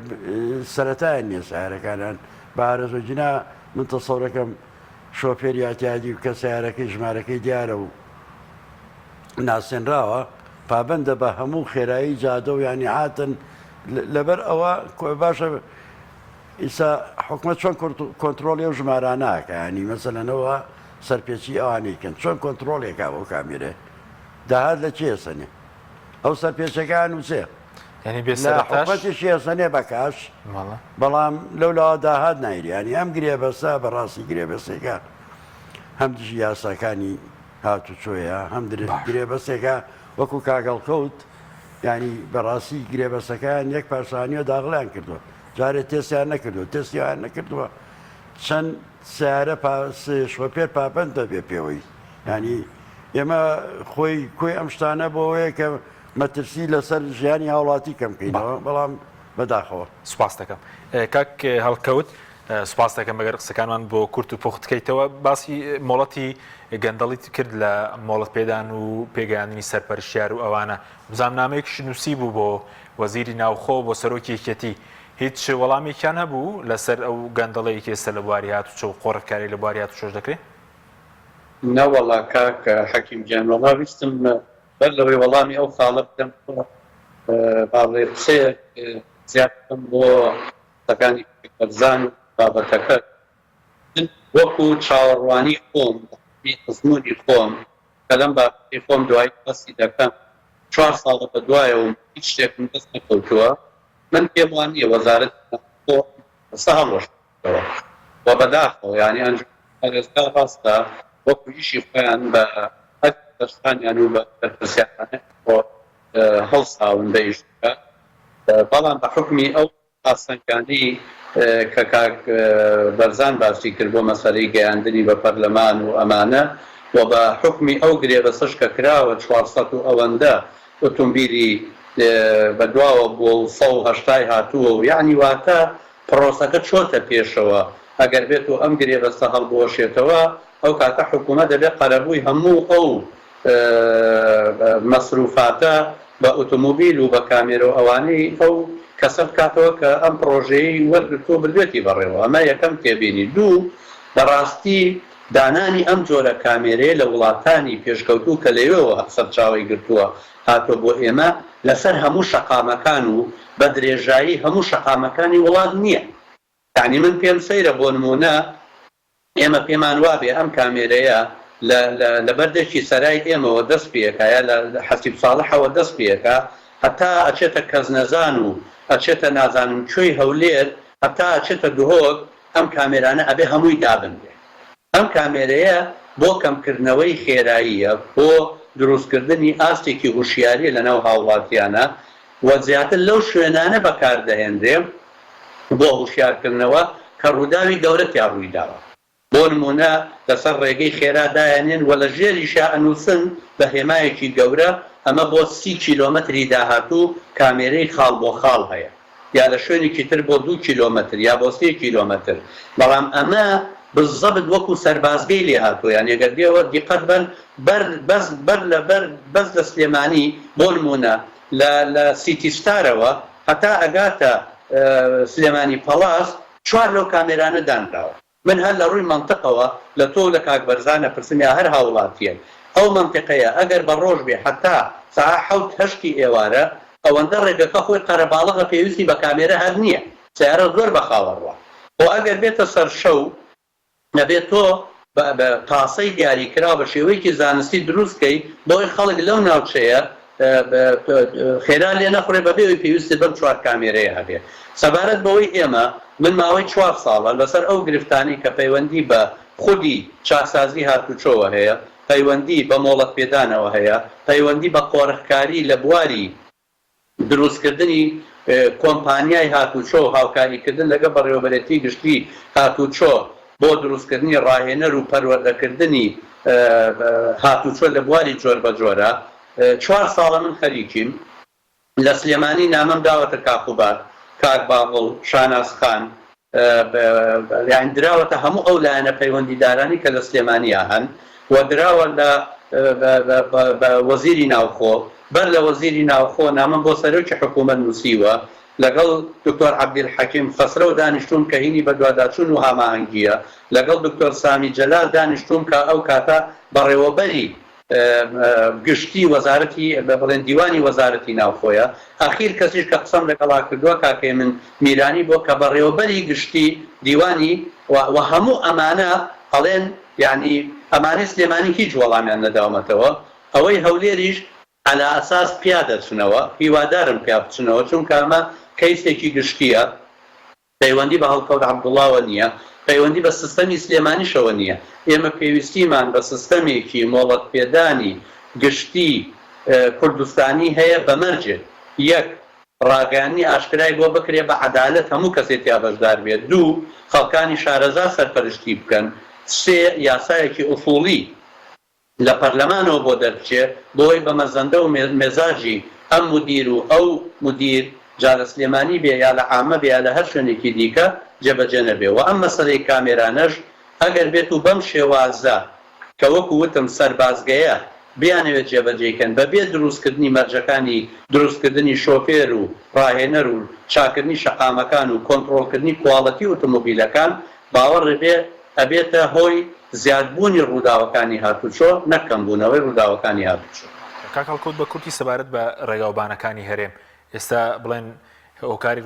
S2: سەرەتایان نییە سیارەکانیان بە ئارەزوو جنا من تەسەورەکەم شۆفێری ئەتیادی کە سیارەکەی ژمارەکەی دیارە و ناسێنراوە پابەندە بە هەموو خێرایی جادە و یانی عاتن لەبەر ئەوە باشە ئیسا حکومەت چۆن کۆنتترۆلی ئەو ژمارانە ئەکا ینی مەسەلەنەوە سەرپێچی ئەوانەی کەن چۆن کۆنتترۆلێکا بۆ کامێرێ داهات لە چێ سەنێ ئەو سەرپێچەکان و چێ
S1: یعنی بێ
S2: لە
S1: سەرەتاش
S2: حکومەتیشی ئەسەنێ بە کاش
S1: بەڵێ.
S2: بەڵام لەو لاوە داهات نایری ینی ئەم گرێبەستە بەڕاستی گرێبەستێکە هەم دژی یاساکانی هاتوچۆیە هەم
S1: باش.
S2: گرێبەستێکە وەکو کاک هەڵکەوت ینی بەڕاستی گرێبەستەکەیان یەک پارچانیوە داغڵیان کردووە جارێ تێستیان نەکردووە تێستیان نەکردووە چەند سیارە شۆفێر پابەند دەبێ پێوەی ینی ئێمە خۆی کۆی ئەم شتانە بۆ ئەوەیە کە مەترسی لەسەر ژیانی هاوڵاتی کەم بکەینەوە بەڵام بەداخەوە.
S1: سوپاست دەکەم کاک هەڵکەوت. سوپاست دەکەم ئەگەر قسەکانمان بۆ کورت و پوخت کەیتەوە باسی مۆڵەتی گەندەڵیت کرد لە مۆڵەت پێدان و پێگەیاندنی سەرپەرشتیار و ئەوانە بزانم نامەیەکیش نووسی بوو بۆ وەزیری ناوخۆ بۆ سەرۆکی یەکێتی هیچ وەڵامێکیان هەبوو لەسەر ئەو گەندەڵەی کە ئێستا لە بواری هاتوچۆ و قۆرخکاری لە بواری هاتوچۆش دەکرێ؟
S3: نەوەڵا کاک حەکیم گیان وەڵا ویستم بەر لەوەی وەڵامی ئەو خاڵە بدەم با بڵێ قسەیەک زیاد بکەم بۆ قسەکانی کاک بەرزان و بابەتەکە من وەکو چاوەڕوانی خۆم بە حوکمی ئەزموونی خۆم کە لەم بابەتەی خۆم دوایی باسی دەکەم چوار ساڵە بە دوایەوەم هیچ شتێکم دەست نەکەوتووە من پێم وا نییە وەزارەتی ناوخۆ ئەم پرسە هەڵوەشێتەوە و بەداخەوە یانی ئەنجومەنی پارێزگا ڕاستە وەکو ئیشی خۆیان بە ئەرکی سەرشانیان و بە بەرپرسیارانە خۆ هەڵساون بە ئیشەکە بەڵام بە حوکمی ئەو ئاستەنگانەی کە کاک بەرزان باسی کرد بۆ مەسەلەی گەیاندنی بە پەرلەمان و ئەمانە. و بە حوکمی ئەو گرێبەستەش کە کراوە 400 و ئەوەندە ئوتومبیلی بە دواوە بووە و 180 هاتووە و یەعنی واتە پڕۆسەکە چۆتە پێشەوە ئەگەر بێت و ئەم گرێبەستە هەڵبوەشێتەوە ئەو کاتە حکوومەت دەبێت قەرەبووی هەموو ئەو مەسروفاتە بە ئوتوموبیل و بە کامێرە و ئەوانەی ئەو کەسە بکاتەوە کە ئەم پڕۆژەیەی وەرگرتووە و بردوێتی بەڕێوە. ئەمە یەکەم تێبینی. دوو، بەڕاستی دانانی ئەم جۆرە کامێرەیە لە وڵاتانی پێشکەوتوو کە لەوێوە سەرچاوەی گرتووە هاتووە بۆ ئێمە، لەسەر هەموو شەقامەکان و بە درێژایی هەموو شەقامەکانی وڵات نییە. یەعنی من پێم سەیرە بۆ نموونە ئێمە پێمان وابێ ئەم کامێرەیە لە لە لە بەردێکی سەرای ئێمەوە دەست پێکا یا لە حەسیب ساڵحەوە دەست پێکا هەتا ئەچێتە کەسنەزان و ئەچێتە نازانم کوێی هەولێر هەتا ئەچێتە دهۆک ئەم کامێرانە ئەبێ هەمووی دابنرێ. ئەم کامێرەیە بۆ کەمکردنەوەی خێراییە، بۆ دروستکردنی ئاستێکی هوشیاریە لەناو هاوڵاتیانە و زیاتر لەو شوێنانە بەکاردەهێنرێ بۆ هوشیارکردنەوە کە ڕووداوی گەورە تیا ڕوویداوە. بۆ نموونە لەسەر ڕێگەی خێرا دایەنێن و لە ژێریشا ئەنووسن بە هێمایەکی گەورە ئەمە بۆ 30 کیلۆمەتری داهاتوو کامێرەی خاڵ بۆ خاڵ هەیە. یا لە شوێنێکی تر بۆ دوو کیلۆمەتر یا بۆ سێ کیلۆمەتر بەڵام ئەمە بزەبت وەکو سەربازگەی لێ هاتووە یانی گەر ئێوە دیقەت بەن بەر بەس بەر لە بەر بەس لە سلێمانی بۆ نموونە لە لە سیتی ستارەوە هەتا ئەگاتە سلێمانی پەڵاس چوار لەو کامێرانە دانراوە. من هەر لە ڕووی مەنتقەوە لە تۆ و لە کاک بەرزان ئەپرسم یا هەر هاوڵاتیەک ئەو مەنتیقەیە ئەگەر بە ڕۆژ بێ حەتا سەعا حەوت هەشتی ئێوارە ئەوەندە ڕێگەکە خۆی قەرەباڵغە پێویستی بە کامێرە هەر نیە سەیارە زۆر بە خاوە ڕوا خۆ ئەگەر بێتە سەر شەو ئەبێ تۆ بە تاسەی دیاری کراو بە شێوەیەکی زانستی دروست کەی بۆی خەڵک لەو ناوچەیە خێرا لێ نەخورێ بەبێ ئەوەی پێویستت بەم چوار کامێرەیە هەبێ. سەبارەت بەوەی ئێمە، من ماوەی چوار ساڵە لەسەر ئەو گرفتانەی کە پەیوەندی بە خودی چاکسازی هاتوچۆوە هەیە، پەیوەندی بە مۆڵەتپێدانەوە هەیە، پەیوەندی بە قۆرخکاری لە بواری دروستکردنی کۆمپانیای هاتوچۆ و هاوکاریکردن لەگەڵ بەڕێوەبەرێتی گشتی هاتوچۆ بۆ دروستکردنی ڕاهێنەر و پەروەردەکردنی هاتوچۆ لە بواری جۆربەجۆرە، چوار ساڵە من خەریکیم لە سلێمانی نامەم داوەتە کاک قوباد، کاک باڤڵ، شاناز خان، یانی دراوەتە هەموو ئەو لایەنە پەیوەندیدارانی کە لە سلێمانیا هەن و دراوە لە بە وەزیری ناوخۆ، بەر لە وەزیری ناوخۆ نامەم بۆ سەرۆکی حکوومەت نووسیوە، لەگەڵ دکتۆر عەبدیلحەکیم خەسرەو دانیشتووم کە هینی بەدواداچوون و هاماهەنگییە، لەگەڵ دکتۆر سامی جەلال دانیشتووم کە ئەو کاتە بەڕێوەبەری گشتی وەزارەتی بڵێن دیوانی وەزارەتی ناوخۆیە، ئەخیر کەسیش کە قسەم لەگەڵا کردووە کاک هێمن میرانی بووە کە بەڕێوەبەری گشتی دیوانی و هەموو ئەمانە ئەڵێن یانی ئەمانەی سلێمانی هیچ وەڵامیان نەداومەتەوە ئەوەی هەولێریش عەلا ئەساس پیا دەچنەوە هیوادارم پیا بچنەوە چونکە ئەمە کەیسێکی گشتیە. پەیوەندی بە هەڵکەوت عەبدوڵاوە نییە، پەیوەندی بە سیستەمی سلێمانیشەوە نییە، ئێمە پێویستیمان بە سیستەمێکی مۆڵەتپێدانی گشتی کوردستانی هەیە بە مەرجێک، یەک، ڕاگەیاندنی ئاشکرای بۆ بکرێ بە عەدالەت هەموو کەسێ تیا بەشدار بێت، دوو، خەڵکانی شارەزا سەرپەرشتی بکەن، سێ، یاسایەکی ئوسوڵی. لە پەرلەمانەوە بۆ دەربچێ بۆی بە مەزەندە و مێزاجی ئەم مودیر و ئەو مودیر جا لە سلێمانی بێ یا لە عامە بێ یا لە هەر شوێنێکی دیکە جێبەجێ نەبێ وە ئەم مەسەلەی کامێرانەش ئەگەر بێت و بەم شێوازە کە وەکو وتم سەربازگەیە بیانەوێت جێبەجێی کەن بە بێ دروست کردنی مەرجەکانی دروست کردنی شۆفێر و ڕاهێنەر و چاکردنی شەقامەکان و کۆنتڕۆڵ کردنی کواڵەتی ئوتوموبیلەکان باوەڕ بێ ئەبێتە هۆی زیادبوونی ڕووداوەکانی هاتوچۆ نەک کەمبوونەوەی ڕووداوەکانی هاتوچۆ.
S1: کاک هەڵکەوت بە کورتی سەبارەت بە ڕێگاوبانەکانی هەرێم ئێستا بڵێن هۆکاری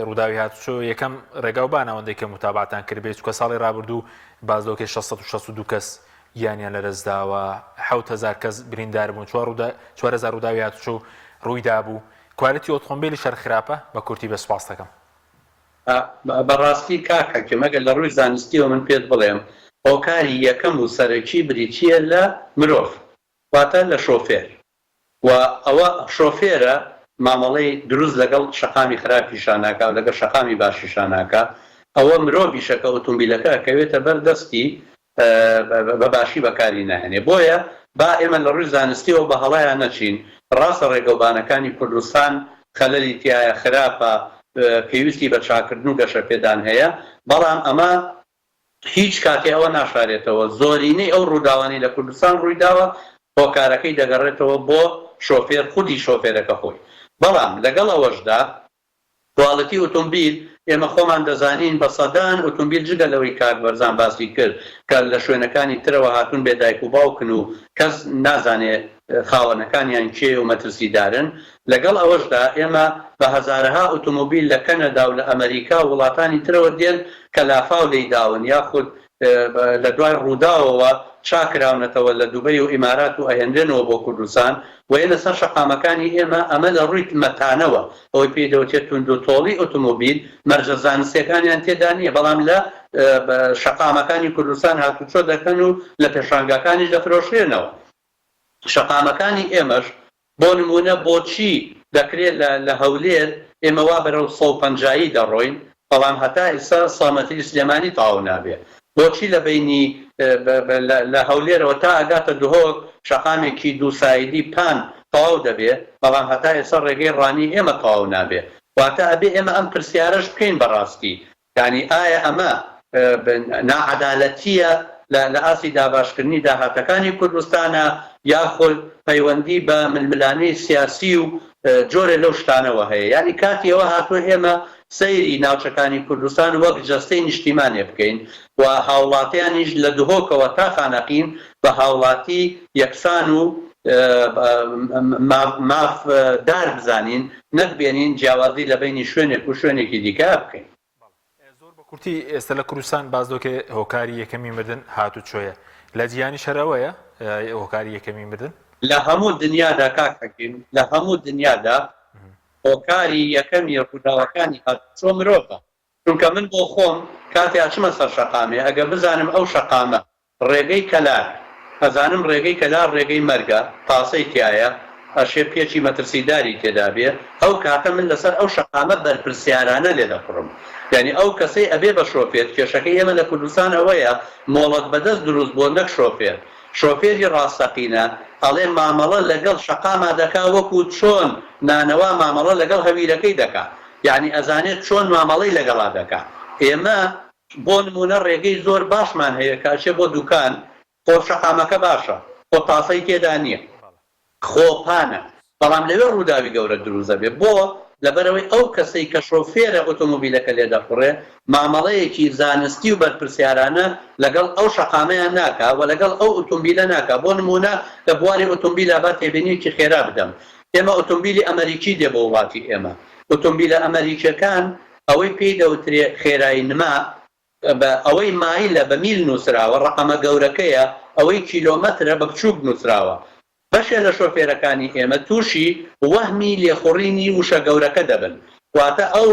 S1: ڕووداوی هاتوچۆ یەکەم ڕێگاوبان ئەوەندەی کە موتابعەتان کردبێت چونکە ساڵی ڕابردوو باس لەوە کرد 662 کەس گیانیان لەدەستداوە 7000 کەس بریندار بوون 4000 ڕووداوی هاتوچۆ ڕوویدابوو کوالێتی ئۆتۆمبێلیش هەر خراپە بە کورتی بە سوپاست دەکەم.
S3: بەڕاستی کاک حەکیم ئەگەر لە ڕووی زانستیەوە من پێت بڵێم هۆکاری یەکەم و سەرەکی بریتیە لە مرۆڤ واتە لە شۆفێر و ئەوە شۆفێرە مامەڵەی دروست لەگەڵ شەقامی خراپیشا ناکا و لەگەڵ شەقامی باشیشا ناکا ئەوە مرۆڤیشە کە ئوتومبیلەکە ئەکەوێتە بەر دەستی. بە باشی بەکاری ناهێنێ. بۆیە با ئێمە لە ڕووی زانستیەوە بە هەڵەیا نەچین، ڕاستە ڕێگەوبانەکانی کوردستان خەلەلی تیایە، خراپە، پێویستی بە چاکردن و گەشەپێدان هەیە، بەڵام ئەمە هیچ کاتێ ئەوە ناشارێتەوە زۆرینەی ئەو ڕووداوانەی لە کوردستان ڕوویداوە هۆکارەکەی دەگەڕێتەوە بۆ شۆفێر خودی شۆفێرەکە خۆی بەڵام لەگەڵ ئەوەشدا کواڵیتی ئوتومبیل ئێمە خۆمان دەزانین بە سەدان ئوتومبیل جگە لەوەی کاک بەرزان باسی کرد کە لە شوێنەکانی ترەوە هاتوون بێ دایک و باوکن و کەس نازانێ خاوەنەکانیان کێ و مەترسیدارن لەگەڵ ئەوەشدا ئێمە بە هەزارەها ئوتومبیل لە کەنەدا و لە ئەمەریکا و وڵاتانی ترەوە دێن کە لافاو لێی داون یاخود لە دوای ڕووداوەوە چاکراونەتەوە لە دوبەی و ئیمارات و ئەهێنرێنەوە بۆ کوردستان و یەنە سەر شەقامەکانی ئێمە، ئەمە لە ڕووی مەتانەوە ئەوەی پێی دەوترێت توندوتۆڵی ئۆتۆمۆبیل مەرجە زانستیەکانیان تێدا نییە بەڵام لە شەقامەکانی کوردستان هاتوچۆ دەکەن و لە پێشانگاکانیش دەفرۆشرێنەوە. شەقامەکانی ئێمەش بۆ نموونە بۆچی دەکرێت لە لە هەولێر ئێمە وا بەرەو 150 ی دەڕۆین بەڵام هەتا ئیستا سامەتری سلێمانی تەواو نابێ؟ بۆچی لە بەینی لە هەولێرەوە تا ئەگاتە دهۆک شەقامێکی دوو side ی پان تەواو دەبێ بەڵام هەتا ئێستا ڕێگەی ڕانی ئێمە تەواو نابێ؟ واتە ئەبێ ئێمە ئەم پرسیارەش بکەین بەڕاستی یانی ئایا ئەمە ناعەدالەتییە لە ئاستی داباشکردنی داهاتەکانی کوردستانە یاخود پەیوەندی بە ململانێی سیاسی و جۆرێ لەو شتانەوە هەیە؟ یانی کاتی ئەوە هاتووە ئێمە سەیری ناوچەکانی کوردستان وەک جەستەی نیشتیمانێ بکەین و هاوڵاتیانیش لە دهۆکەوە تا خانەقین بە هاوڵاتی یەکسان و مافدار بزانین نەک بێنین جیاوازی لە بەینی شوێنێک و شوێنێکی دیکە بکەین.
S1: بەڵێ زۆر بە کورتی ئێستا لە کوردستان باس دەکرێ هۆکاری یەکەمی مردن هاتوچۆیە لە جیهانیش هەر ئەوەیە هۆکاری یەکەمی مردن؟
S3: لە هەموو دنیادا کاک حەکیم لە هەموو دنیادا هۆکاری یەکەمی ڕووداوەکانی هاتوچۆ مرۆڤە چونکە من بۆ خۆم کاتێ ئەچمە سەر شەقامێ ئەگەر بزانم ئەو شەقامە ڕێگەی کەلار، ئەزانم ڕێگەی کەلار ڕێگەی مەرگە، تاسەی تیایە، ئەشێ پێچی مەترسیداری تێدا بێ، ئەو کاتە من لەسەر ئەو شەقامە بەرپرسیارانە لێدەخوڕم. یانی ئەو کەسەی ئەبێ بە شۆفێر، کێشەکەی ئێمە لە کوردستان ئەوەیە مۆڵەت بەدەست دروست بووە نەک شۆفێر. شۆفێری ڕاستەقینە ئەڵێ مامەڵە لەگەڵ شەقاما دەکا وەکو چۆن نانەوا مامەڵە لەگەڵ هەویرەکەی دەکا. یانی ئەزانێ چۆن مامەڵەی لەگەڵا دەکا. ئێمە بۆ نموونە ڕێگەی زۆر باشمان هەیە کە ئەچێ بۆ دوکان، خۆ شەقامەکە باشە، خۆ تاسەی تێدا نییە، خۆ پانە، بەڵام لەوێ ڕووداوی گەورە دروست دەبێ. بۆ؟ لەبەرئەوەی ئەو کەسەی کە شۆفێرە ئۆتۆمۆبیلەکە لێدەخوڕێ، مامەڵەیەکی زانستی و بەرپرسیارانە لەگەڵ ئەو شەقامەیان ناکا و لەگەڵ ئەو ئۆتۆمبیلە ناکا. بۆ نموونە لە بواری ئۆتۆمبیلا با تێبینییەکی خێرا بدەم. ئێمە ئۆتۆمبیلی ئەمەریکی دێ بۆ وڵاتی ئێمە. ئۆتۆمبیلە ئەمەریکییەکان ئەوەی پێی دەوترێ خێرایی نما بە ئەوەی مایلە بە میل نووسراوە ڕەقەمە گەورەکەیە ئەوەی کیلۆمەترە بە بچووک نووسراوە بەشێ لە شۆفێرەکانی ئێمە تووشی وەهمی لێخوڕینی وشە گەورەکە دەبن واتە ئەو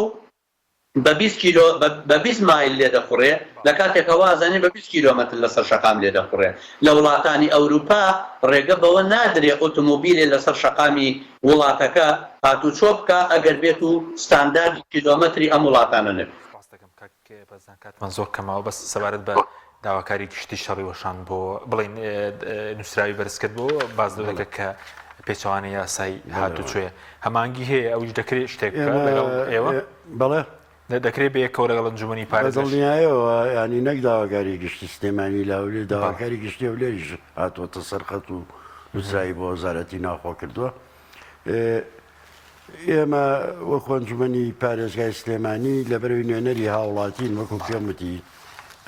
S3: بە 20 کیلۆ بە 20 مایل لێدەخوڕێ لە کاتێکا وا ئەزانێ بە 20 کیلۆمەتر لەسەر شەقام لێدەخوڕێ لە وڵاتانی ئەوروپا ڕێگە بەوە نادرێ ئۆتۆمۆبیلێ لەسەر شەقامی وڵاتەکە هاتوچۆ بکا ئەگەر بێت و ستانداردی کیلۆمەتری ئەم وڵاتانە نەبێت.
S1: سپاست دەکەم کاک بەرزان کاتمان زۆر کەماوە بەس سەبارەت بە داواکاری گشتی شەڕی وەشان بۆ بڵین نووسراوی بەرز کرد بۆ باز لەوەکە کە پێچەوانە یاسای هاتوچۆیە هەمانگی هەیە ئەوش دەکرێت شتێک بکات لەگەڵ ئێوە
S2: بەڵێ
S1: دەکرێت بەیەکەوە لەگەڵ ئەنجومەنی پارێزگاش؟
S2: بەدڵنیایەوە یانی نەک داواکاری گشتی سلێمانی لە هەولێر داواکاری گشتی هەولێریش هاتووەتە سەر خەت و نووسراوی بۆ وەزارەتی ناوخۆ کردووە. ئێمە وەکو ئەنجومەنی پارێزگای سلێمانی لەبەرەوەی نوێنەری هاوڵاتین وەکو پێم وتی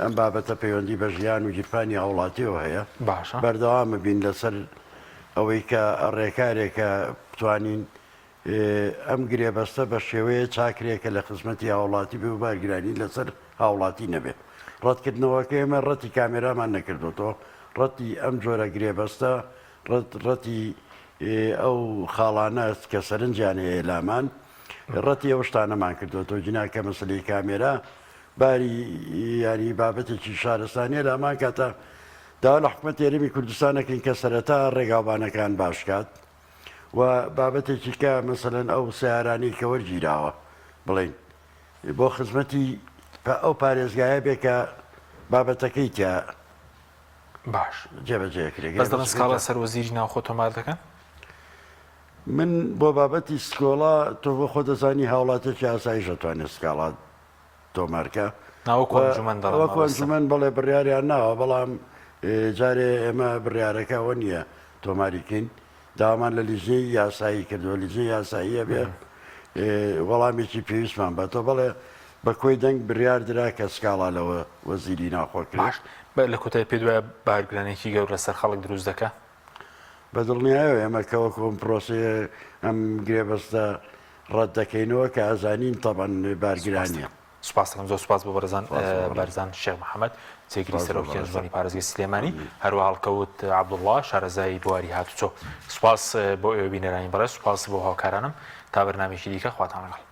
S2: ئەم بابەتە پەیوەندی بە ژیان و گیرفانی هاوڵاتیەوە هەیە
S1: باشە
S2: بەردەوام بین لەسەر ئەوەی کە ڕێکارێکە بتوانین ئەم گرێبەستە بە شێوەیە چاکرێ کە لە خزمەتی هاوڵاتی بێ و بارگرانی لەسەر هاوڵاتی نەبێ. ڕەتکردنەوەکە ئێمە ڕەتی کامێرامان نەکردۆتەوە، ڕەتی ئەم جۆرە گرێبەستە، ڕەت ڕەتی ئەو خاڵانە کە سەرنجیان هەیە لامان، ڕەتی ئەو شتانەمان کردۆتەوە. گینا کە مەسەلەی کامێرا باری یانی بابەتێکی شارستانیە لامان کاتە داوا لە حکومەتی هەرێمی کوردستان ئەکەین کە سەرەتا ڕێگاوبانەکان باش کات. و بابەتێکی کە مەسەلەن ئەو سەیارانەی کە وەرگیراوە بڵێین بۆ خزمەتی ئەو پارێزگایە بێ کە بابەتەکەی تیا.
S1: باش
S2: جێبەجێ کرێ.
S1: بەس دەڵێن سکاڵا سەر وەزیری ناوخۆ تۆمار دەکەن؟
S2: من بۆ بابەتی سکۆڵا تۆ بۆ خۆ دەزانی هاوڵاتێکی ئاساییش ئەتوانێت سکاڵا تۆمار کا.
S1: نا وەکو ئەنجومەن دەڵێم
S2: وەکو ئەنجومەن بەڵێ بڕیاریان ناوە بەڵام جارێ ئێمە بڕیارەکە ئەوە نییە تۆماری کەین داوامان لە لیژنەی یاسایی کردووە لیژنەی یاسایی ئەبێ وەڵامێکی پێویستمان باتەوە بەڵێ بە کۆی دەنگ بڕیار درا کە سکاڵا لە وەزیری ناوخۆ کرێت.
S1: باش لە کۆتایی پێت وایە بارگرانیی گەورە لەسەر خەڵک دروست دەکا؟
S2: بە دڵنیایەوە ئێمە کە وەکو ئەم پرۆسەیە ئەم گرێبەستە ڕەت دەکەینەوە کە ئەزانین تەبعەن بارگرانیە.
S1: سوپاس دەکەم زۆر سوپاس بۆ بەڕێزان بارزان شێخ محەمەد جێگری سەرۆکی ئەنجومەنی پارێزگەی سلێمانی هەروەها هەڵکەوت عەبدوڵڵا شارەزای بواری هاتوچۆ سوپاس بۆ ئێوە بینەرانی بەڕێز سوپاس بۆ هاوکارانم تا بەرنامەیەکی دیکە خواتان لەگەڵ.